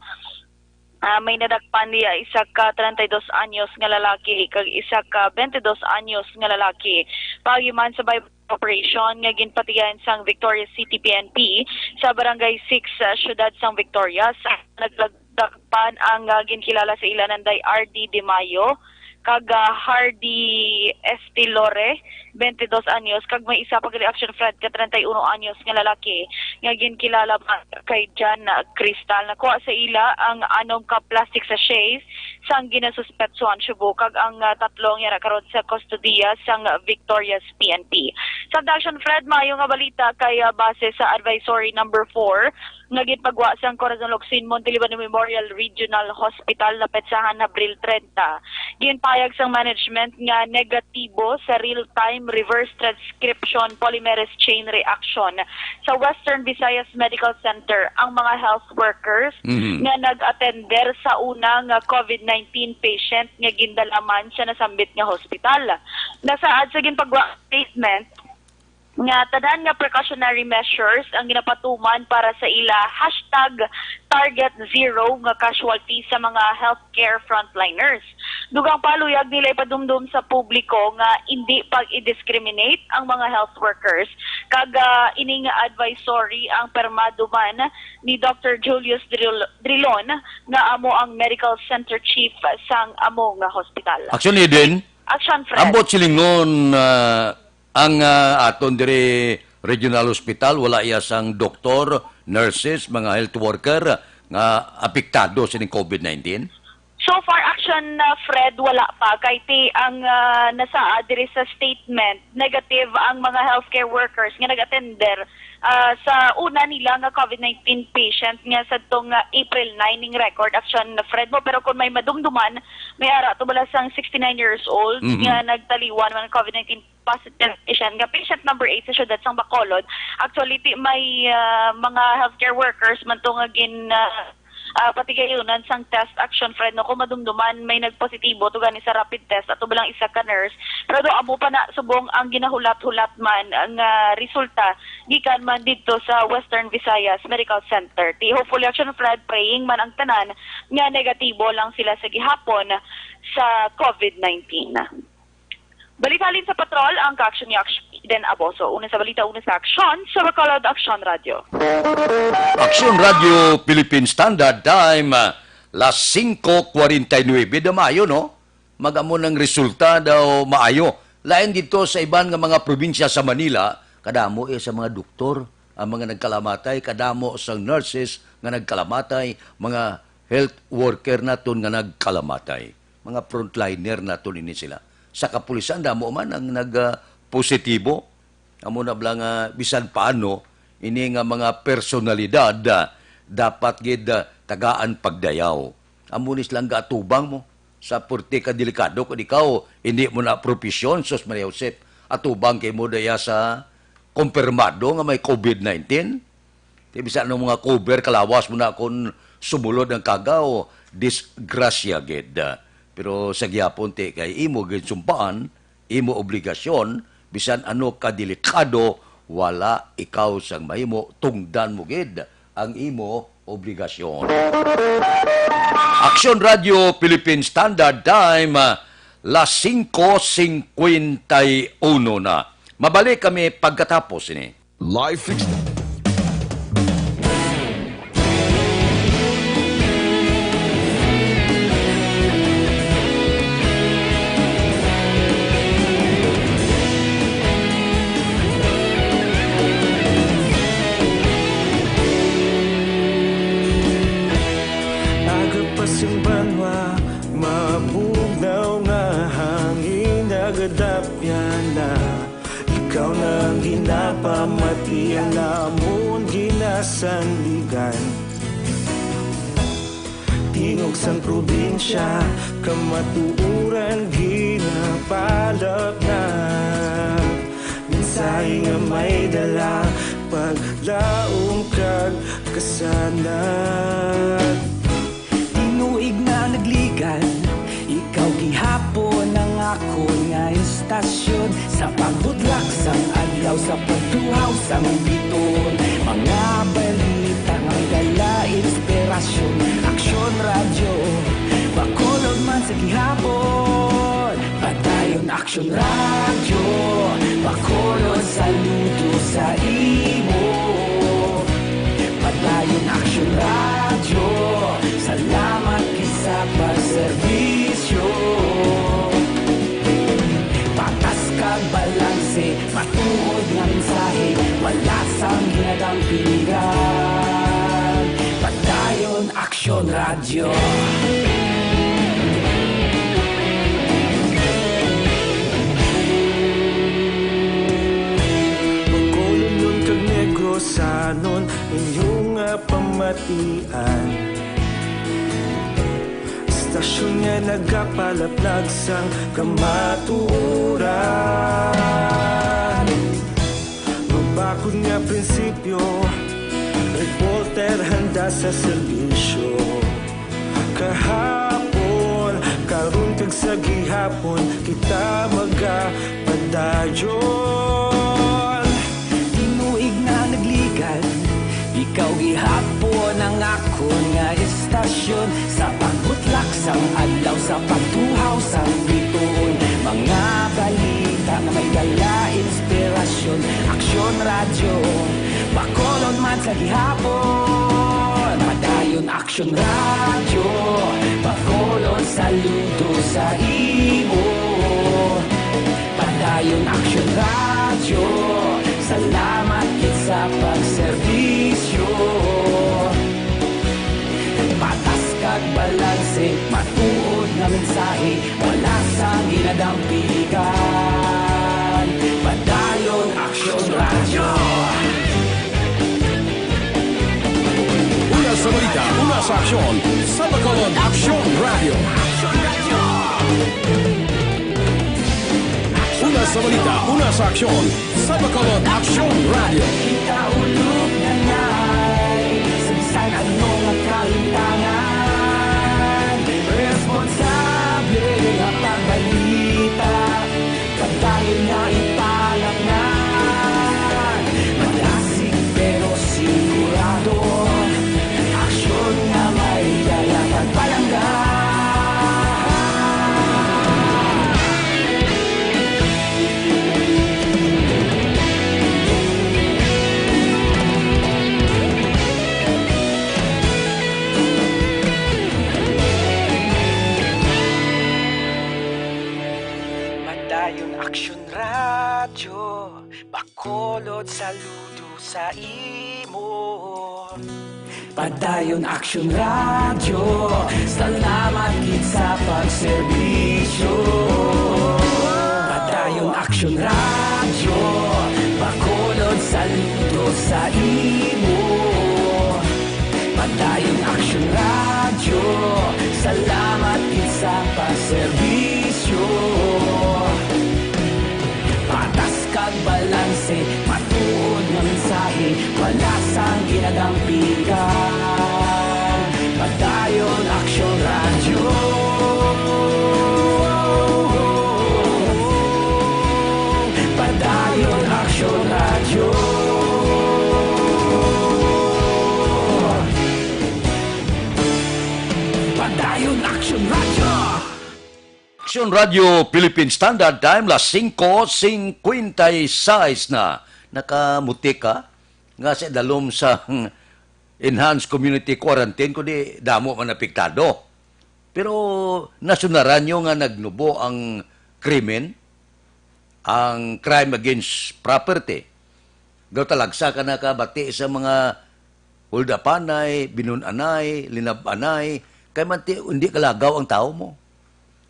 ah, may nadakpan diya isa ka treinta y dos anyos nga lalaki kag isa ka twenty-dos anyos nga lalaki. Paagi man sa buy-bust operation nga ginpatigayon sang Victorias City P N P sa Barangay six, sa siyudad sang Victorias, nagdakpan ang, ah, ginkilala sa ila nanday R D De Mayo kag, ah, Hardy Estilore, twenty-dos anyos, kag may isa pa gali, Aksyon Fred, ka treinta y uno anyos nga lalaki nga ginkilala man kay Jan Cristal. Nakuha sa ila ang anom ka plastic sachets sang ginasuspetsuhan shabu, kag ang, ah, tatlo ang yara karon sa kustodiya sang Victorias P N P. Sa Aksyon Fred, maayo nga balita kay, ah, base sa Advisory Number four nga ginpagwa sang Corazon Locsin Monteliban Memorial Regional Hospital, napetsahan Abril treinta, ginpahayag sang management nga negatibo sa real-time reverse transcription polymerase chain reaction sa Western Visayas Medical Center ang mga health workers Mhm. nga nag-atender sa una nga COVID nineteen patient nga gindala man sa nasambit nga hospital. Nasaad sa ginpagwa statement nga tanan nga precautionary measures ang ginapatuman para sa ila hashtag target zero nga casualty sa mga healthcare frontliners. Dugang pa, luyag nila ipadumdom sa publiko nga indi pag-i-discriminate ang mga health workers, kag, ah, ining advisory ang permado man ni Doctor Julius Dril-, Drilon, nga amo ang medical center chief sang amo nga hospital. Aksyon, Eden. Aksyon, Fred. Ambot silingon, ah, ang, ah, aton diri regional hospital, wala iya sang doktor, nurses, mga health worker nga apektado sining COVID nineteen? So far, Aksyon, ah, Fred, wala pa. Kay ti ang, ah, nasaad diri sa statement, negative ang mga healthcare workers nga nag-atender, ah, sa una nila nga COVID nineteen patient nga sadtong, ah, April nine ning record, Aksyon, Fred, mo. Pero kung may madumduman, may ara to bala sang sixty-nine years old Mhm. nga nagtaliwan man COVID nineteen positive patient, nga patient number eight sa siyudad sang Bacolod. Actually, ti may, ah, mga healthcare workers man to nga gin, ah, ah, patigayunan sang test, Action Fred, no, kung madumduman may nagpositibo to gani sa rapid test, ato ba lang isa ka nurse. Pero do amo pa na subong ang ginahulat-hulat man nga resulta gikan man didto sa Western Visayas Medical Center. Ti hopefully, Action Fred, praying man ang tanan nga negatibo lang sila sa gihapon sa covid nineteen. Balita halin sa patrol, ang kaaksyon ni Aksyon Eden Aboso. Una sa balita, una sa aksyon, sa Bacolod Aksyon Radio. Aksyon Radio Philippine Standard Time, ah, las singko kwarenta y nuebe de Mayo, no? Magamo ng resulta daw maayo. Lain dito sa iban nga mga probinsya sa Manila, kadamo eh sa mga doktor ang mga nagkalamatay, kadamo sa nurses nga nagkalamatay, mga health worker naton nga nagkalamatay. Mga frontliner naton ini sila. Sa kapulisan, damo man ang nag, ah, positibo. Amo na bala nga bisan paano, ini nga mga personalidad, ah, dapat gid, ah, tagaan pagdayaw. Amo ni silang gaatubang mo sa purti ka delikado kung ikaw hindi mo na propesyon, sus Maria Josep, atubang kay mo daya sa kumpirmado nga may covid nineteen. Ti bisan anong mga cover, kalawas mo na kon sumulod ang kagaw, disgrasya gid. Pero sa gihapon, ti kay imo gid sumpaan, imo obligasyon, bisan ano ka delikado, wala ikaw sang mahimo, tungdan mo gid ang imo obligasyon. Aksyon Radio Philippine Standard Time, ah, las singko singkwenta y uno na. Mabalik kami pagkatapos ini. Life ex- Aga pa sing banwa, mabugnaw nga hangin nagadapyan na. Ikaw na ang ginapamati, ang amon ginasandigan. Tingog sang probinsya, kamatuoran ginapalapnag. Mensahe nga may dala, paglaom kag kasanag. Tinuig na nagligan, ikaw gihapon ang akon nga istasyon. Sa pagbutlak sang adlaw, sa pagtuhaw sang biton, mga balita nga may dala inspirasyon. Aksyon Radyo, Bacolod man sa gihapon. Padayon Aksyon Radyo, Bacolod, saludo sa imo. Padayon Aksyon Radyo, salamat gid sa pagserbisyo. Patas kag balanse, matuod nga mensahe, wala sang ginadampingan. Padayon Aksyon Radyo. Bacolodnon kag Negrosanon, inyo nga pamatian. Istasyon nga nagapalaplag sang kamatuoran. Mabakod nga prinsipyo, reporter handa sa serbisyo. Kahapon, karon kag sa gihapon, kita magapadayon. Tinuig na nagligan, ikaw gihapon ang akon nga istasyon. Sa pagbutlak sang adlaw, sa pagtuhaw sang bituon, mga balita nga may dala inspirasyon. Aksyon Radyo, Bacolod man sa gihapon. Padayon Aksyon Radyo, Bacolod, saludo sa imo. Padayon Aksyon Radyo, salamat gid sa pagserbisyo. Patas kag balanse, matuod nga mensahe, wala sang ginadampigan. Padayon Aksyon Radyo. Una sa balita, una sa aksyon, sa Bacolod Aksyon Radyo. Una Sa balita, una sa aksyon, sa Bacolod Aksyon Radio. Kita ulog na nai, sa bisan ano nga kahitangan, responsable nga pagbalita, padayon nga ipalapnan, malasig pero sigurado. Aksyon nga may dala kag palangga. Padayon Aksyon Radyo. Bacolod, saludo sa imo. Padayon Aksyon Radyo, salamat gid sa pagserbisyo. Padayon Aksyon Radyo, Bacolod, saludo sa imo. Padayon Aksyon Radyo, salamat gid sa pagserbisyo. Patas kag balanse, matuod nga mensahe, wala sang ginadampigan. Padayon Aksyon Radyo. Padayon Aksyon Radyo. Padayon Aksyon Radyo. Aksyon Radyo Philippine Standard Time, las singko singkwenta y seis na. Nakamuti ka nga sa dalom sa enhanced community quarantine, kundi damo man apektado. Pero nasunaran nyo nga nagnubo ang krimen, ang crime against property. Daw talagsa ka nakabati sa mga hold-upanay, binun-anay, linab-anay, kay man ti, hindi kalagaw ang tawo mo.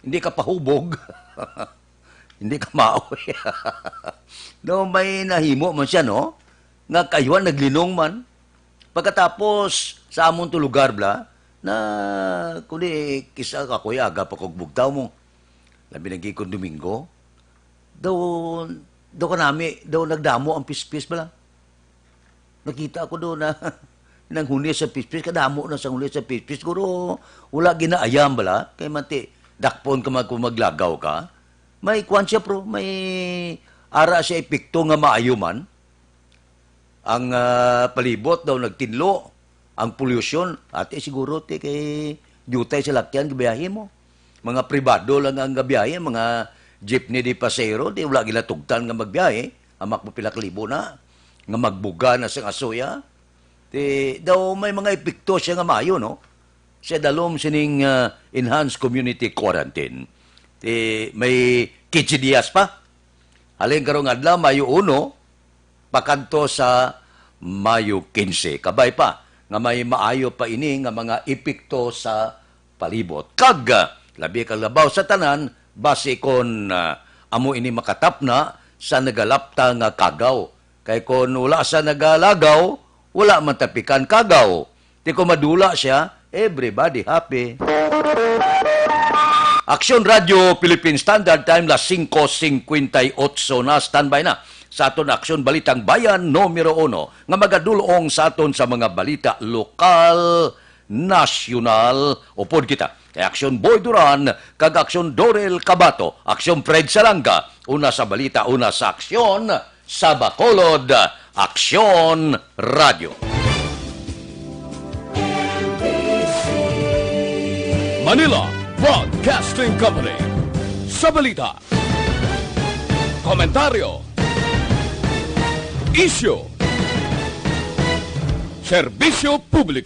Hindi ka pahubog. Hindi ka maoy. No, may nahimo man siya, no? Nga kayuhan naglinong man. Pagkatapos, sa amon to lugar, bla, na, kundi kisa ka, kuya, aga pa kog bugtaw mo. Labi na gid kung Domingo. Daw, daw kanami, daw nagdamo ang pispis, bla. Nakita ko doon na nanghuni sa pispis, kadamo na sa huni sa pispis. Siguro, wala ginaayam, bala. Kay man ti, dakpon ka man kung maglagaw ka. May kwan siya, pro. May ara siya epekto nga maayo man. Ang, ah, palibot daw nagtinlo. Ang polusyon, ate, siguro, ti, kay diutay sa lakyan, gabiyahe mo. Mga pribado lang ang gabiyahe, mga jeepney de pasero, di wala ginatugtan nga magbiyahe. Amak mo pila ka libo na, nga magbuga na sa asuya. Ti, daw may mga epekto siya nga maayo, no? Sa dalom sining, ah, enhanced community quarantine. Ti, may quince dias pa. Halin karong adlaw, Mayo uno, pakadto sa Mayo quince. Kabay pa nga may maayo pa ini nga mga epekto sa palibot. Kag, ah, labi kag labaw sa tanan, basi kon, ah, amo ini makatapna sa nagalapta nga kagaw. Kay kon wala sa nagalagaw, wala man tapikan kagaw. Ti kon madula siya, everybody happy. Aksyon Radyo Philippine Standard Time, las singko singkwenta y otso na. Standby na sa aton Aksyon Balitang Bayan numero uno nga magadul-ong sa aton sa mga balita lokal, nasyonal, upod kita kay Aksyon Boy Duran kag Aksyon Dorel Cabato, Aksyon Fred Salanga, una sa balita, una sa aksyon, sa Bacolod, Aksyon Radyo. Manila Broadcasting Company. Sa balita, komentaryo, isyu, serbisyo publiko.